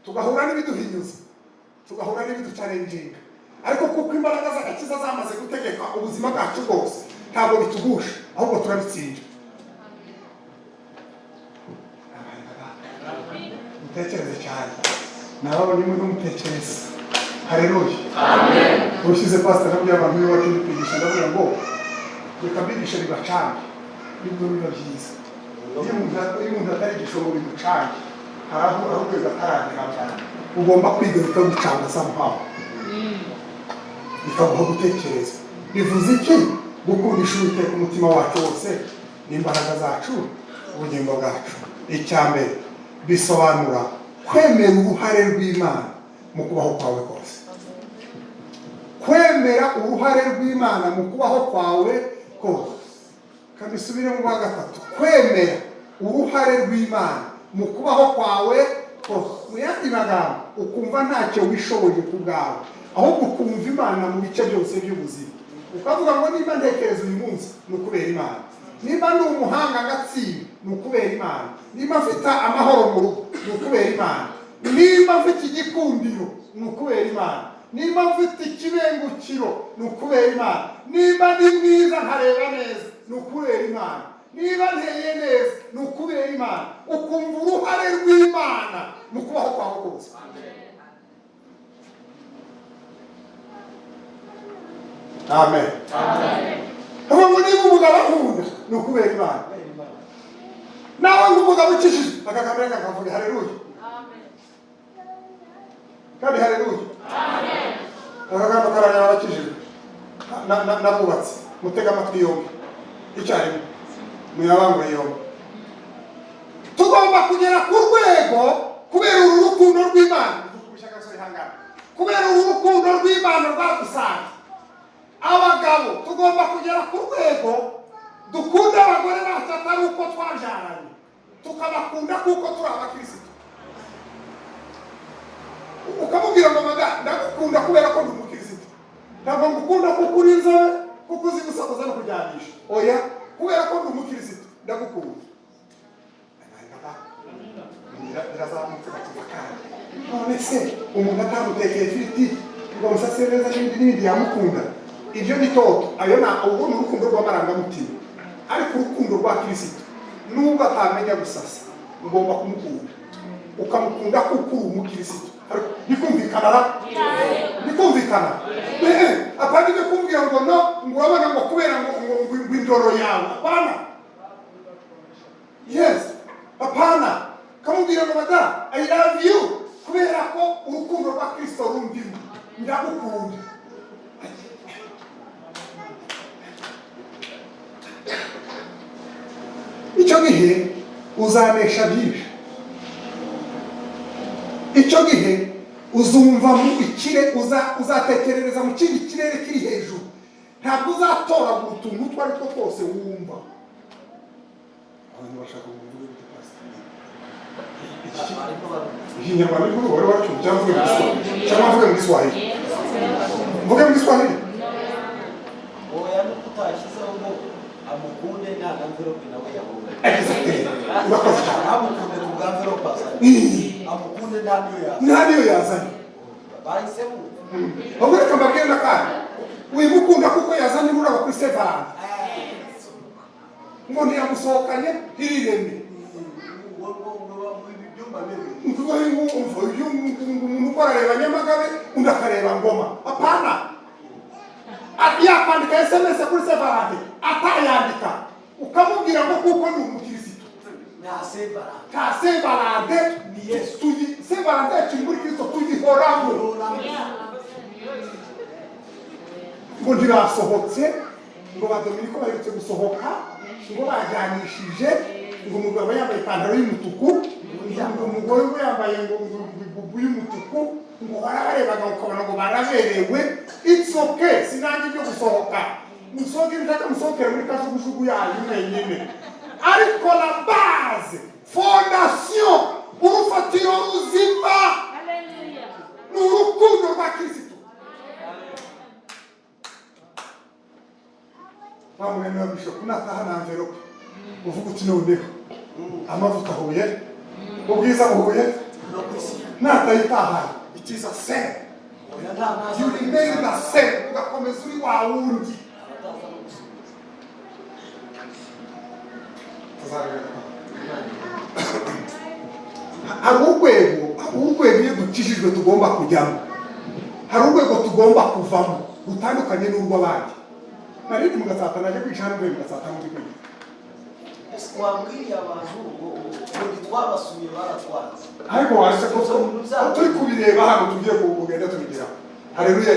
tugahura n'ibiduhinyuza, tugahura n'ibiduchallenginga, ariko kuko imbaraga z'agakiza zamaze gutegeka ubuzima bwacu bwose, ntabwo bitugusha, ahubwo turabitsinda. Mutekereze cyane, nababonye muri mutekereze. Haleluya! Ubushize pastor nabwiye abantu iwacu ndi kwigisha, ndavuga ngo: "Reka mbigishe bibacange, nibwo biba byiza." Iyo umuntu atarigisha ngo bimucange, hari aho urwego ataragera. Ugomba kwiga bikagucanga somehow, bikaguha gutekereza. Bivuze iki gukundisha Uwiteka umutima wacu wose n'imbaraga zacu, ubugingo bwacu? Icya mbere, bisobanura kwemera uruhare rw'Imana mu kubaho kwawe kose, kwemera uruhare rw'Imana mu kubaho kwawe kose. Kabisubire mu wa gatatu: kwemera uruhare rw'Imana mu kubaho kwawe kose. Mu yandi magambo, ukumva ntacyo wishoboye ku bwawe, ahubwo ukumva Imana mu bice byose by'ubuzima. Ukavuga ngo: "Niba ntekereza uyu munsi ni ukubera Imana, niba ndi umuhanga ngatsinda ni ukubera Imana, niba mfite amahoro mu rugo ni ukubera Imana, niba mfite igikundiro ni ukubera Imana, niba mfite ikibengukiro ni ukubera Imana, niba ndi mwiza nkareba neza ni ukubera Imana, niba nteye neza ni ukubera Imana." Ukumva uruhare rw'Imana mu kubaho kwawe kose. Amen. Avuga ngo: "Niba umugabo akunda ni ukubera Imana." Nawe nk'umugabo ukijijwe, aka kamera kakavuga haleluya kandi haleluya. Aka kantu karareba abakijijwe n'abubatse. Mutege amatwi yombi icyarimwe, muyabangure yombi. Tugomba kugera ku rwego, kubera uru rukundo rw'Imana, kubera uru rukundo rw'Imana rwadusanze, abagabo tugomba kugera ku rwego dukunda abagore bacu atari uko twabyaranye, tukabakunda kuko turi abakirisitu. Ukamubwira ngo: "Mada, ndagukunda kubera ko ndi umukirisitu." Ntabwo ngukunda kuko uri inzobe, kuko uzi gusakuza no kujyanisha. Oya, kubera ko ndi umukirisitu ndagukunda. Birazamutse gakiza. Kandi none se umuntu atamutekeye ifiriti ngo amusasire neza n'ibindi n'ibindi, yamukunda? Ibyo ni toto. Ayo na ubwo ni urukundo rw'amarangamutima. Ariko urukundo rwa Kirisitu, nubwo atamenya gusasa, ngomba kumukunda. Ukamukunda kuko uri umukirisitu. Ariko bikumvikana ra, bikumvikana. Apana ibyo kumbwira ngo no, ngo urabona, ngo kubera ngo indoro yawe. Apana. Yes, apana. Kamubwira ngo: "Madamu, I love you," kubera ko urukundo rwa Kristo rundimo, ndagukunda. Icyo gihe uzanesha byinshi. Icyo gihe uzumva mu ikire uzatekerereza mu kindi kirere kiri hejuru. Ntabwo uzatoragura utuntu utwo ari two twose wumva. Abantu bashaka kuvuga gute, pastor? Barimo babivuga. Ikinyarwanda ariko wari wacyumva, cyangwa mvuge mu Giswahili? Cyangwa mvuge mu Giswahili? Mvuge mu Giswahili? Oya, nuko utashyizeho ngo amukunde nta na envelope nawe yabonye. Exactly, urakoze cyane. Ntamukunde ku bwa envelope azanye, amukunde nta niyo yazanye. Nta niyo yazanye. Bahise bumva. Ahubwo reka mbabwire n'akandi: wimukunda kuko yazanye ururabo kuri Saint Valentin, ngo ntiyamusohokanye, ntirireme. Ngo ibi byumba bibiri. Umuntu uko arareba Nyamagabe, undi akareba Ngoma. Apana. Yakwandika SMS kuri Saint Valentin, atayandika, ukamubwira ngo kuko ni umukirisitu. Nta sebara. Nta Saint Valentin. Ni Yesu. Saint Valentin yacu muri Kristo, tuyihoramo. Ngo ntibasohotse, ngo ba Dominiko baherutse gusohoka, ngo bajyanishije, ngo umugabo yambaye ipantaro y'umutuku, ngo umugore we yambaye ngo ibubu y'umutuku, ngo warabarebaga ukabona ngo baraberewe. It's okay, sinange ibyo gusohoka. Musohoke nshaka, musohokere muri kajugujugu yanyu mwenyine. Ariko la base, fondation, urufatiro ruzima ni urukundo rwa Kirisitu. Wa mugani wa bishop, nataha na envelope, uvuga uti: "Noneho amavuta ahuye, ubwiza buhuye." No kwisiga. Natayitahana, it is a same. Oya, nta naza. You remain the same, ugakomeza uri wa wundi. Ataza no gusubiza. Tuzabigarukaho. Hari urwego iyo dukijijwe tugomba kujyamo, hari urwego tugomba kuvamo rutandukanye n'urw'abandi. Nari ndi mu Gatsata, naje kwica hano mvuye mu Gatsata muri kwiga. Ese wambwiriye abantu ngo ntitwabasuye, baratwanze? Ariko waretse ko turi kubireba hano, tugiye kugenda tubigeraho. Haleluya!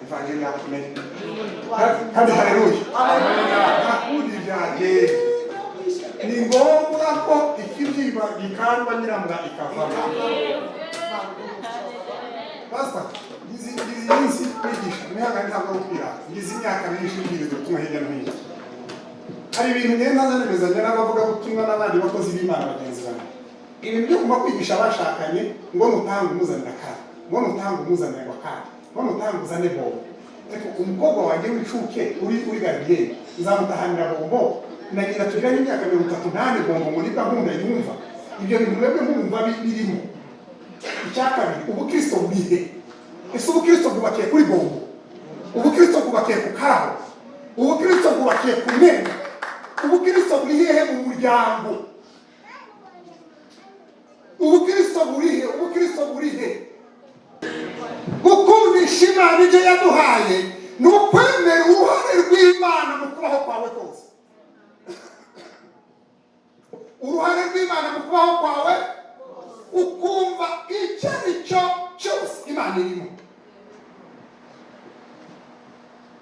Ivanjiri yakomeye kandi. Haleluya! Nta kundi byagenda, ni ngombwa ko ikibyimba gikandwa, nyirambwa ikavamo. Pastor, ngize iminsi kwigisha imyaka, ntabwo ari ukwirata, ngize imyaka myinshi mbwiriza ubutumwa hirya no hino. Hari ibintu ngenda nzanezanya n'abavugabutumwa n'abandi bakozi b'Imana bagenzi banjye, ibintu byo kuma kwigisha abashakanye ngo nutanga umuzanira akandi, ngo nutanga umuzanira ngo akandi, ngo nutanga uzane bombo. Ariko umukobwa wanjye w'incuke uri gardienne, nzamutahanira bombo na nyina tugiranye imyaka 30 ntane bombo, ngo nibwo nkunda yumva ibyo bintu mwebwe mwumva birimo? Icya kabiri, ubukristo burihe? Ese ubukristo bwubakiye kuri bombo? Ubukristo bwubakiye ku karabo? Ubukristo bwubakiye ku mwenda? Ubukristo buri hehe mu muryango? Ubukristo buri he? Ubukristo buri he? Gukundisha Imana ibyo yaduhaye ni ukwemera uruhare rw'Imana mu kubaho kwawe kose. Uruhare rw'Imana mu kubaho kwawe, ukumva icyo ari cyo cyose Imana irimo,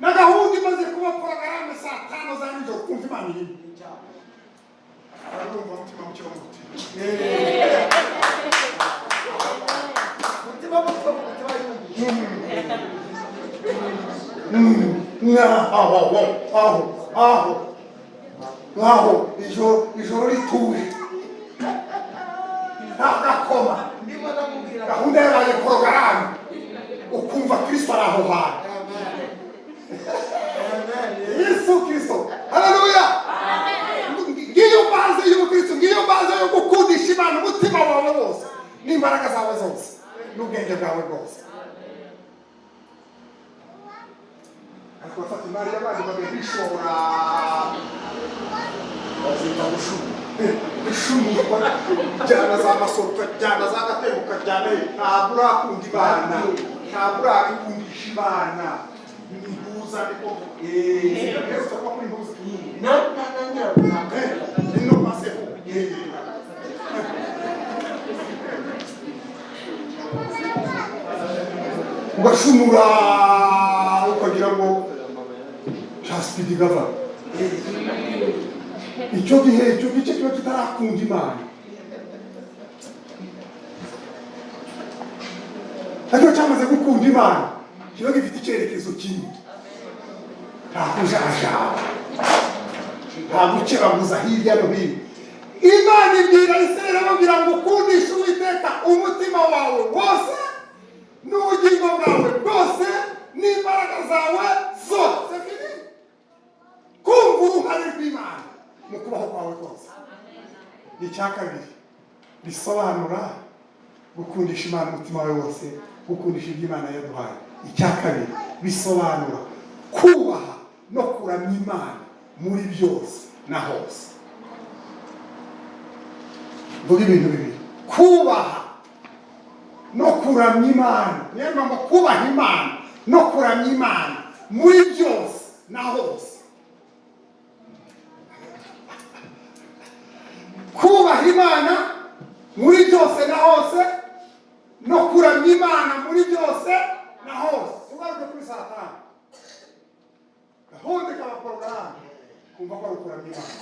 na gahunda imaze kuba porogaramu saa 5 za nijoro, ukumva Imana irimo. Urumva umutima muke wo mu mutima. Umutima muto mu mutima yumvise. Aho aho aho aho, ijoro rituje, nta gakoma. Ndimo ndamubwira. Gahunda yabaye porogaramu. Ukumva Kristo ari aho hantu. Yesu Kristo, haleluya! Ngiyo base y'ubukristo, ngiyo base yo gukundisha Imana umutima wawe wose n'imbaraga zawe zose n'ubwenge bwawe bwose. Ariko bafata imari y'abandi bagahishora. Bazita gushuma. Ishumurwa, jyana za masoro, ukajyana za gatebo, ukajyana he. Ntabwo urakunda Imana, ntabwo urabikundisha Imana. Ni ntuza niko mperutse kuba kuri ntuza. Nangira runaka. Ino maseho. Ugashumura ukagira ngo speed gava. Icyo gihe icyo gice kiba kitarakunda Imana, ariko cyamaze gukunda Imana kiba gifite icyerekezo kimwe. Nta kujajaba, nta gukebaguza hirya no hino. Imana ibwira Isirayeli, ababwira ngo ukundishe Uwiteka umutima wawe wose n'ubugingo bwawe bwose n'imbaraga zawe zose. Fini. Kumva uruhare rw'Imana mu kubaho kwawe kose. Icya kabiri bisobanura gukundisha Imana umutima wawe wose, gukundisha ibyo Imana yaduhaye, icya kabiri bisobanura kubaha no kuramya Imana muri byose na hose. Mvuga ibintu bibiri: kubaha no kuramya Imana. Niyo mpamvu kubaha Imana no kuramya Imana muri byose na hose. Kubaha Imana muri byose na hose no kuramya Imana muri byose na hose. Tugaruke kuri saa 5, gahunda ikaba porogaramu, kumva ko ari ukuramya Imana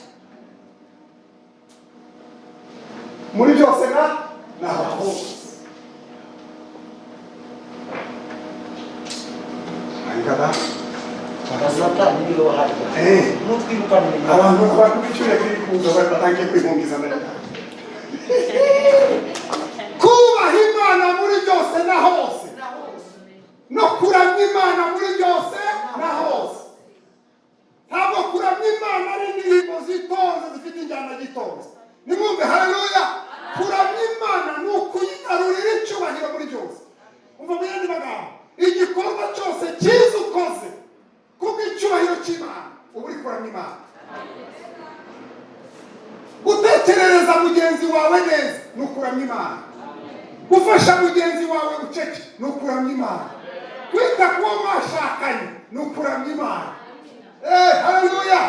muri byose na hose. Angana. Satani niwe wahari. Nutwirukanire. Abantu b'icyuya kiri kuza bari batangiye kwihungiza ndetse. Kubaha Imana muri byose na hose no kuramya Imana muri byose na hose. Ntabwo kuramya Imana ari indirimbo zitonze zifite injyana gitonze. Nimwumve, haleluya! Kuramya Imana ni ukuyigarurira icyubahiro muri byose. Umva, mu yandi magambo, igikorwa cyose cyiza ukoze kubw'icyubahiro cy'Imana, uba uri kuramya Imana. Gutekerereza mugenzi wawe neza ni ukuramya Imana. Gufasha mugenzi wawe bucece ni ukuramya Imana. Kwita ku wo mwashakanye ni ukuramya Imana. Haleluya!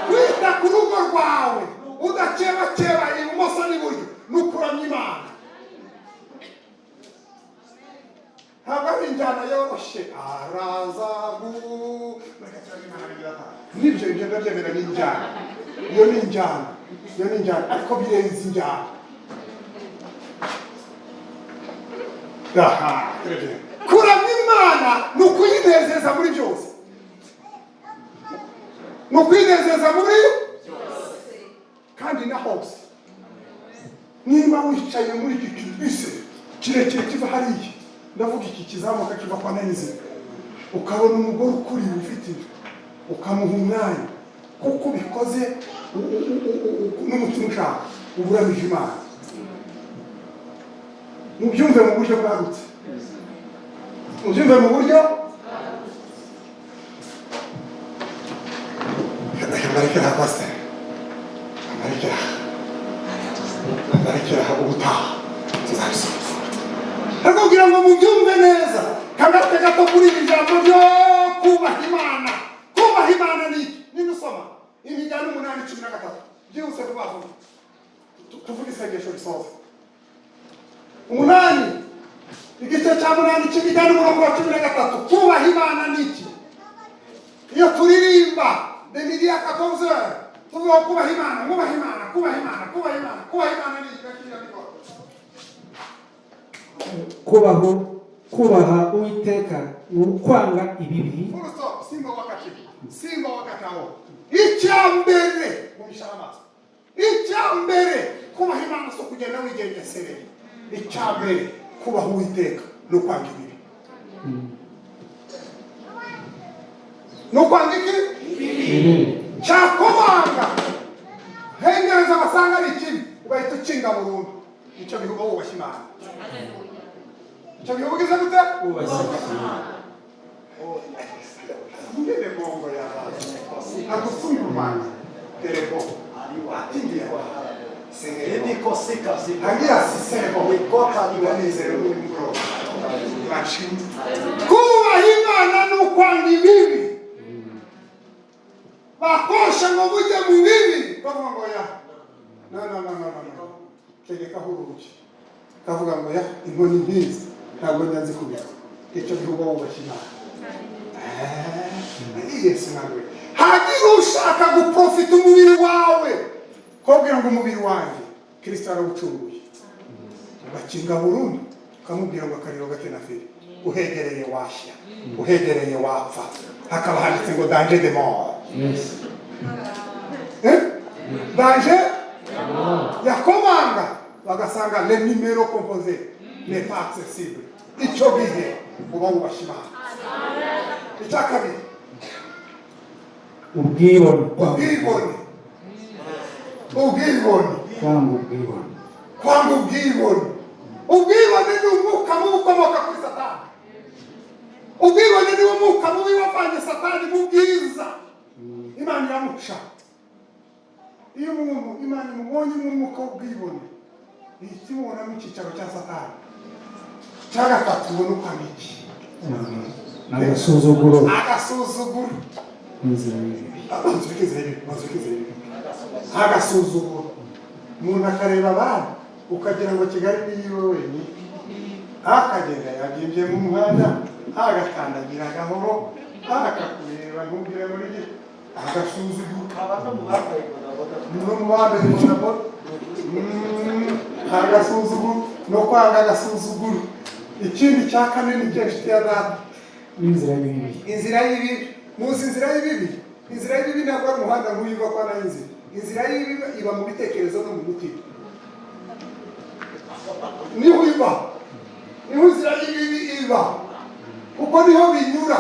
Kwita ku rugo rwawe udakebakeba ibumoso n'iburyo ni ukuramya Imana. Ntabwo ari injyana yoroshye araza gu reka turamye Imana bigira ata. Nibyo, ibyo ndabyemera, ni injyana, iyo ni injyana, iyo ni injyana, ariko birenze injyana. Aha turebye. Kuramya Imana ni ukuyinezeza muri byose, ni ukwinezeza muri kandi na hose. Niba wicaye muri iki kibisi kirekire kiva hariya, ndavuga iki kizamuka kiva kwa Nayizina, ukabona umugore ukuriye ufite inda, ukamuha umwanya kuko ubikoze n'umutima ushaka, uba uramije Imana. Mubyumve mu buryo bwagutse, mubyumve mu buryo. Reka mbarekere aha, pasiteri, mbarekere aha, mbarekere aha. Ubutaha tuzabisoma, ariko kugira ngo mubyumve neza, kagace gato kuri iri jambo ryo kubaha Imana. Kubaha Imana ni iki? Ninde usoma Imigani 8:13 byihuse, vuba vuba, tuvuge isengesho risoza? 8, igice cya 8 cy'Imigani, umurongo wa 13. Kubaha Imana ni iki? Iyo turirimba de midi à 14 heures, tuvuga kubaha Imana, mwubaha Imana, kubaha Imana, kubaha Imana. Kubaha Imana ni iki? Gakira mikoro. Kubaha Uwiteka ni ukwanga ibibi. Full stop. Simba wakati, simba wakati aho. Icya mbere, mumisha amaso, icya mbere kubaha Imana si ukugenda wigengesereye. Icya mbere kubaha Uwiteka ni ukwanga ibibi. Ni ukwanga iki? Ibibi. Cyakomanga hengereza basanga ari ikibi, ugahita ukinga burundu. Icyo gihe uba wubashye Imana. Icyo gihe uba ugize gute? Wubashye. Ngene bongo y'abantu agufunga terebo atingiye Niko sika. Hangia siserebo ndanezerewe muri mugoroba bashimye. Kubaha Imana ni ukwanga ibibi. Bakosha ngo mujye mu bibi, bavuga ngo ya no no no no no no, tegekaho urugi, kavuga ngo ya inkoni nkizi ntabwo njya nzikubita. Icyo gihe uba wubashye Imana. Yesu nawe hagira ushaka guprofita umubiri wawe, kobwira ngo umubiri wanjye Kristo arawucunguye, ugakinga burundu, ukamubwira ngo akariro gake na feri, uhegereye washya, uhegereye wapfa, hakaba handitse ngo danger de mort. Yes. Eh? Danger yakomanga bagasanga le numéro composé n'est pas accessible. Icyo gihe uba wubashye Imana. Icya kabiri, Ubwibone. Ubwibone. Ubwibone. Kwanga ubwibone. Kwanga ubwibone. Ubwibone ni umwuka mubi ukomoka kuri Satani. Ubwibone ni umwuka mubi wavanye Satani mu bwiza, Imana iramuca. Iyo umuntu Imana imubonye mu mwuka w'ubwibone, ihita imubonamo icyicaro cya Satani. Cya gatatu, ubona ukwanga iki? Agasuzuguro. Agasuzuguro. N'inzira y'ibibi. Banza ureke inzira y'ibibi, banza ureke inzira y'ibibi. Agasuzuguro, umuntu akareba abandi ukagira ngo Kigali ni iyiwe wenyine, akagenda yabyimbye mu muhanda, agakandagira gahoro, akakureba ntugire muri gi agasuzuguro. Aba no mu bambaye bodaboda. No mu bambaye bodaboda. Agasuzuguro no kwanga agasuzuguro. Ikindi cya kane ni cyo, inshuti ya data. N'inzira y'ibibi. Inzira y'ibibi. Muzi inzira y'ibibi? Inzira y'ibibi ntabwo ari umuhanda nk'uyu uva kwa nayo. Inzira y'ibibi iba mu bitekerezo no mu mutima, niho iba, niho inzira y'ibibi iba, kuko niho binyura.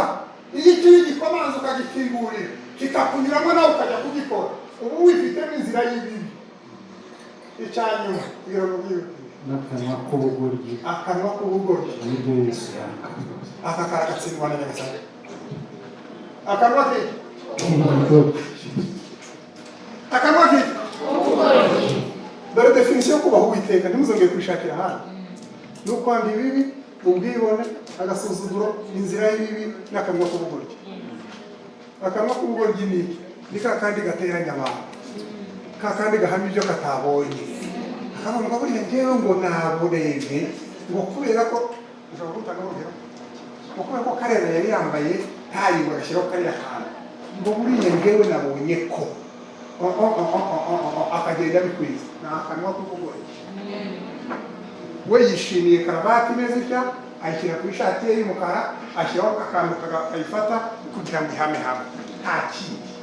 Iyo ikibi gikomanza ukagikingurira, kikakunyuramo, nawe ukajya kugikora, ubu wifitemo inzira y'ibibi. Icyanyuma, kugira ngo byihutire, N'akanwa k'ubugoryi. Akanwa k'ubugoryi. Nibyo Yesu yanga. Aka karagatsindwa na Nyagasani. Akanwa ke K'ubugoryi. Akanwa ke. Dore définition yo kubaha Uwiteka, ntimuzongere kwishakira ahandi: ni ukwanga ibibi, ubwibone, agasuzuguro, inzira y'ibibi n'akanwa k'ubugoryi. Akanwa k'ubugoryi ni iki? Ni ka kandi gateranya abantu, ka kandi gahamya ibyo katabonye, akavuga ngo buriya njyewe ngo naburebye, ngo kubera ko ushobora gutanga urugero, ngo kubera ko Karera yari yambaye taille, ngo agashyiraho kariya kantu, ngo buriya njyewe nabonye ko oh, oh, oh, oh, oh, oh, oh, akagenda abikwiza. Ni akanwa k'ubugoryi. We yishimiye karavati imeze itya, ayishyira ku ishati ye y'umukara, ashyiraho akantu kayifata kugira ngo ihame hamwe, nta kindi.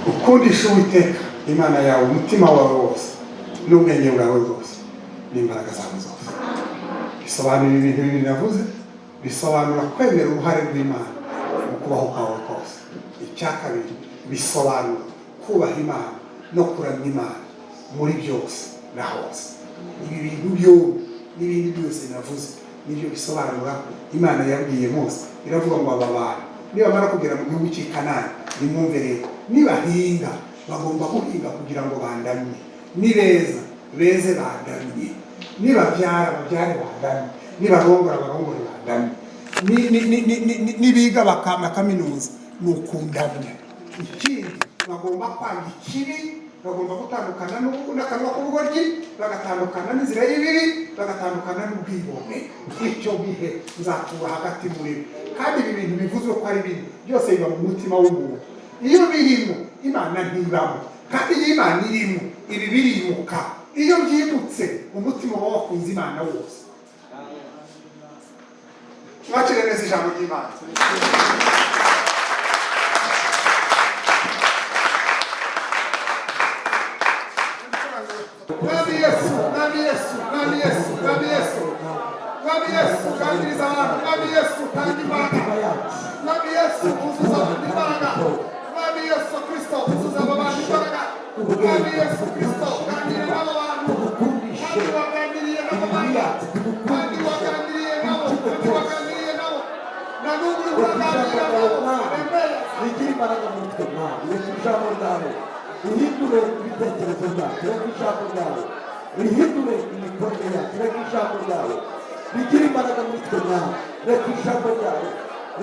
Ukundisha Uwiteka Imana yawe umutima wawe wose n'ubwenge bwawe bwose n'imbaraga zawe zose, bisobanura ibintu bibiri navuze. Bisobanura kwemera uruhare rw'Imana mu kubaho kwawe kose. Icya kabiri, bisobanura kubaha Imana no kuramya Imana muri byose na hose. Ibi bintu byombi n'ibindi byose navuze nibyo bisobanura. Imana yabwiye Mose, iravuga ngo aba bantu nibamara kugera mu gihugu cy'i Kanani, nimwumve rero, nibahinga bagomba guhinga kugira ngo bandamye, nibeza beze bandamye, nibabyara babyare bandamye, nibarongora barongore bandamye, nibiga bakama kaminuza ni ukundamya. Ikindi, bagomba kwanga ikibi, bagomba gutandukana n'akanwa k'ubugoryi, bagatandukana n'inzira y'ibibi, bagatandukana n'ubwibone. Icyo gihe nzatura hagati muri bo. Kandi ibi bintu bivuzwe ko ari bine, byose biba mu mutima w'umuntu. Iyo birimo, Imana ntibamo, kandi iyo Imana irimo, ibi birimuka. Iyo byimutse, umutima uba wakunze Imana wose. Mwakire neza ijambo ry'Imana. Mwami Yesu, Mwami Yesu, Mwami Yesu, Mwami Yesu, Mwami Yesu, ganiriza abantu. Mwami Yesu, tanga imbaraga. Imitima yacu. Mwami Yesu, uzuza abantu imbaraga. Mwami Yesu Kristo, uzuza aba bantu imbaraga. Mwami Yesu Kristo, ganira n'abo bantu. Tugukundishe Kandi waganiriye nabo imibiri bantu, yacu. kandi Tugukundishe waganiriye nabo, kandi waganiriye nabo, na n'ubu uri Reka ijambo uraganira ryawe, nabo. Mwami, Remera. rigire imbaraga muri twe. Mwami, reka ijambo ryawe rihindure ibitekerezo byacu. Reka ijambo ryawe rihindure imikorere yacu. Reka ijambo ryawe rigire imbaraga muri twe. Mwami, reka ijambo ryawe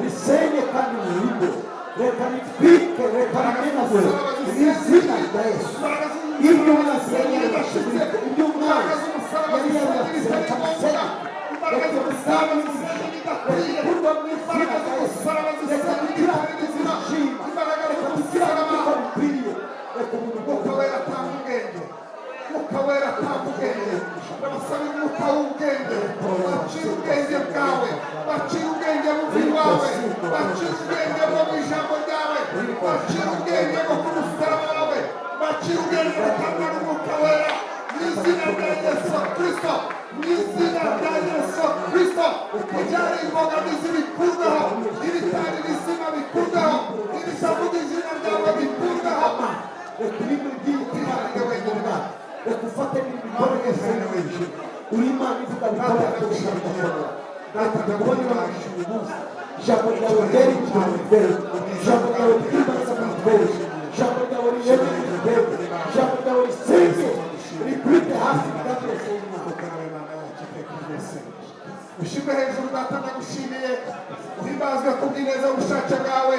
risenye kandi rihindure. Reka ritwike, reka rimenagure mu izina rya Yesu. Ibyo umwanzi yari yarubatse muri twe, ibyo umwanzi yari yarubatse, reka bisenyuke. Reka bizabe reka bikurwa mu izina rya Yesu. Reka dukiranuke dushima, reka dukiranuke uko bikwiriye. Reka ubuntu bwo Mwuka Wera atanga ubwenge, Mwuka Wera atanga ubwenge. Ndabasaba umwuka w'ubwenge. Bacira ubwenge bwawe, bacira ubwenge buva iwawe, bacira ubwenge bwo mu ijambo ryawe, bacira ubwenge bwo ku musaraba wawe, bacira ubwenge butangwa n'Umwuka Wera mu izina rya Yesu Kristo, mu izina rya Yesu Kristo. Ibyari imbogamizi bikurweho, ibitari bizima bikurweho, ibitavuga izina ryawe bikurweho. Reka ibintu by'iyi wenyine, reka ufate n'imikorere yose y'umwijima. Uri Imana ivuga, bikaba, kurusha bigakomera. Reka tukubone umugisha uyu munsi. Ijambo ryawe ryera igihe muri twebwe, ijambo ryawe ry'imbaraga muri twebwe, ijambo ryawe rireme muri twebwe, ijambo ryawe risenye, rikubite hasi imigambi yose y'Imana. Imana yacu iteka ryose, ushyirwe hejuru. Data, ndagushimiye. Uhimbazwe kubw'ineza y'ubushake bwawe,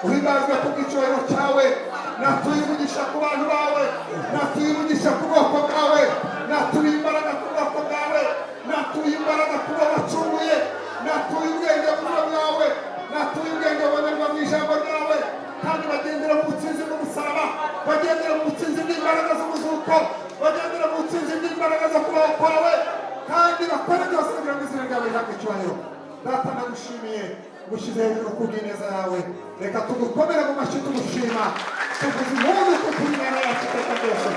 uhimbazwe kubw'icyubahiro cyawe. Natuye umugisha ku bantu bawe, natuye umugisha ku bwoko bwawe, natuye imbaraga ku bwoko bwawe, natuye imbaraga ku bo wacunguye, natuye ubwenge buva bwawe, natuye ubwenge bubonerwa mu ijambo ryawe, kandi bagendera mu butsinzi bw'umusaraba, bagendera mu butsinzi bw'imbaraga z'umuzuko, bagendera mu butsinzi bw'imbaraga zo kubaho kwawe, kandi bakora byose kugira ngo izina ryawe rihabwe icyubahiro. Data, ndagushimiye, ngushyize hejuru kubw'ineza yawe. Reka tugukomere mu mashyi tugushima, tuvuze impundu kuko uri Imana yacu iteka ryose.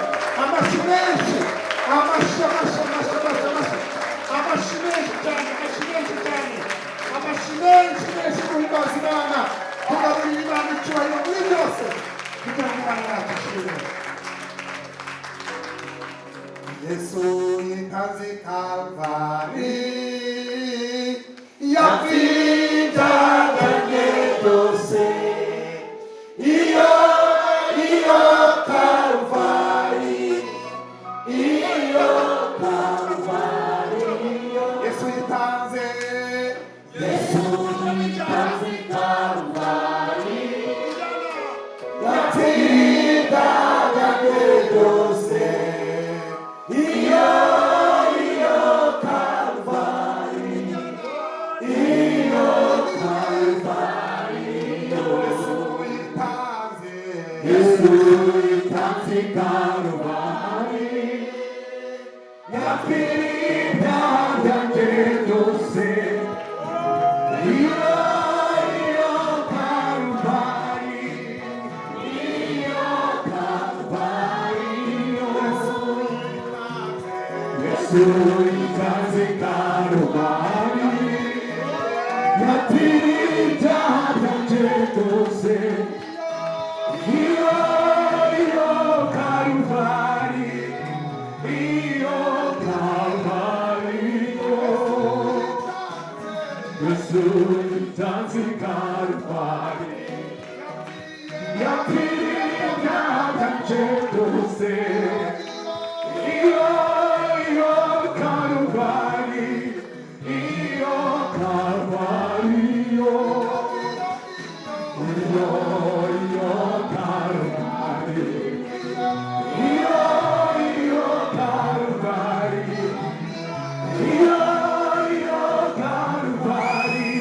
Amashyi menshi, amashyi, amashyi, amashyi, amashyi, amashyi, amashyi menshi cyane, amashyi menshi cyane, amashyi menshi menshi, guhimbaza Imana, tugaburira Imana icyubahiro muri byose kugira ngo Imana yacu ishimwe. Yesu yitanze i Kalvari, yapfindaganye byose. Iyo Karuvari, iyo Karuvari, iyo. Yesu yitanze. Yesu yitanze i Karuvari, yapfindaganye byose. Iyo Karuvari, iyo Karuvari. Yesu yitanze. Yesu yitanze i Karuvari, yapfindaganye byose. Iyo Karuvari, iyo Karuvari. Yesu yitanze i Karuvari, yapfindaganye byose. Iyo Karuvari, iyo Karuvari. Yesu yitanze i Karuvari, yapfindaganye byose. Iyo Karuvari, iyo Karuvari, iyo iyo Karuvari, iyo Karuvari, iyo Karuvari.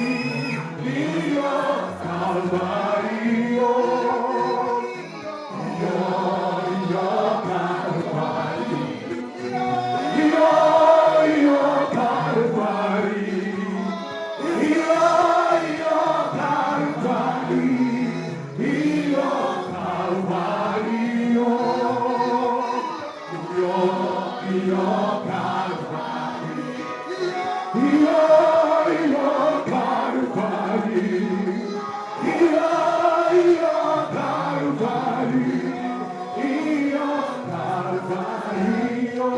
Karuvali, iyo, iyo Karuvali, iyo, iyo Karuvali, iyo Karuvali, iyo,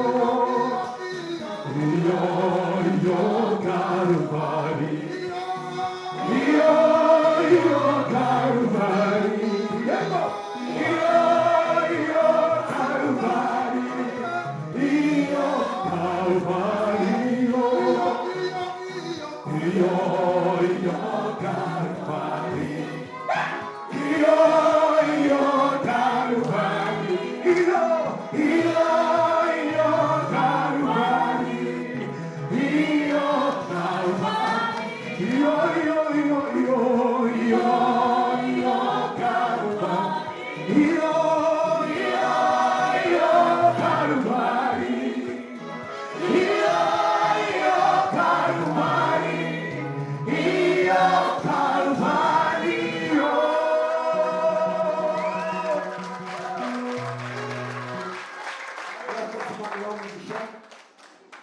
iyo, iyo Karuvali, iyo, iyo Karuvali, yego, iyo, iyo Karuvali, iyo Karuvali, iyo, iyo,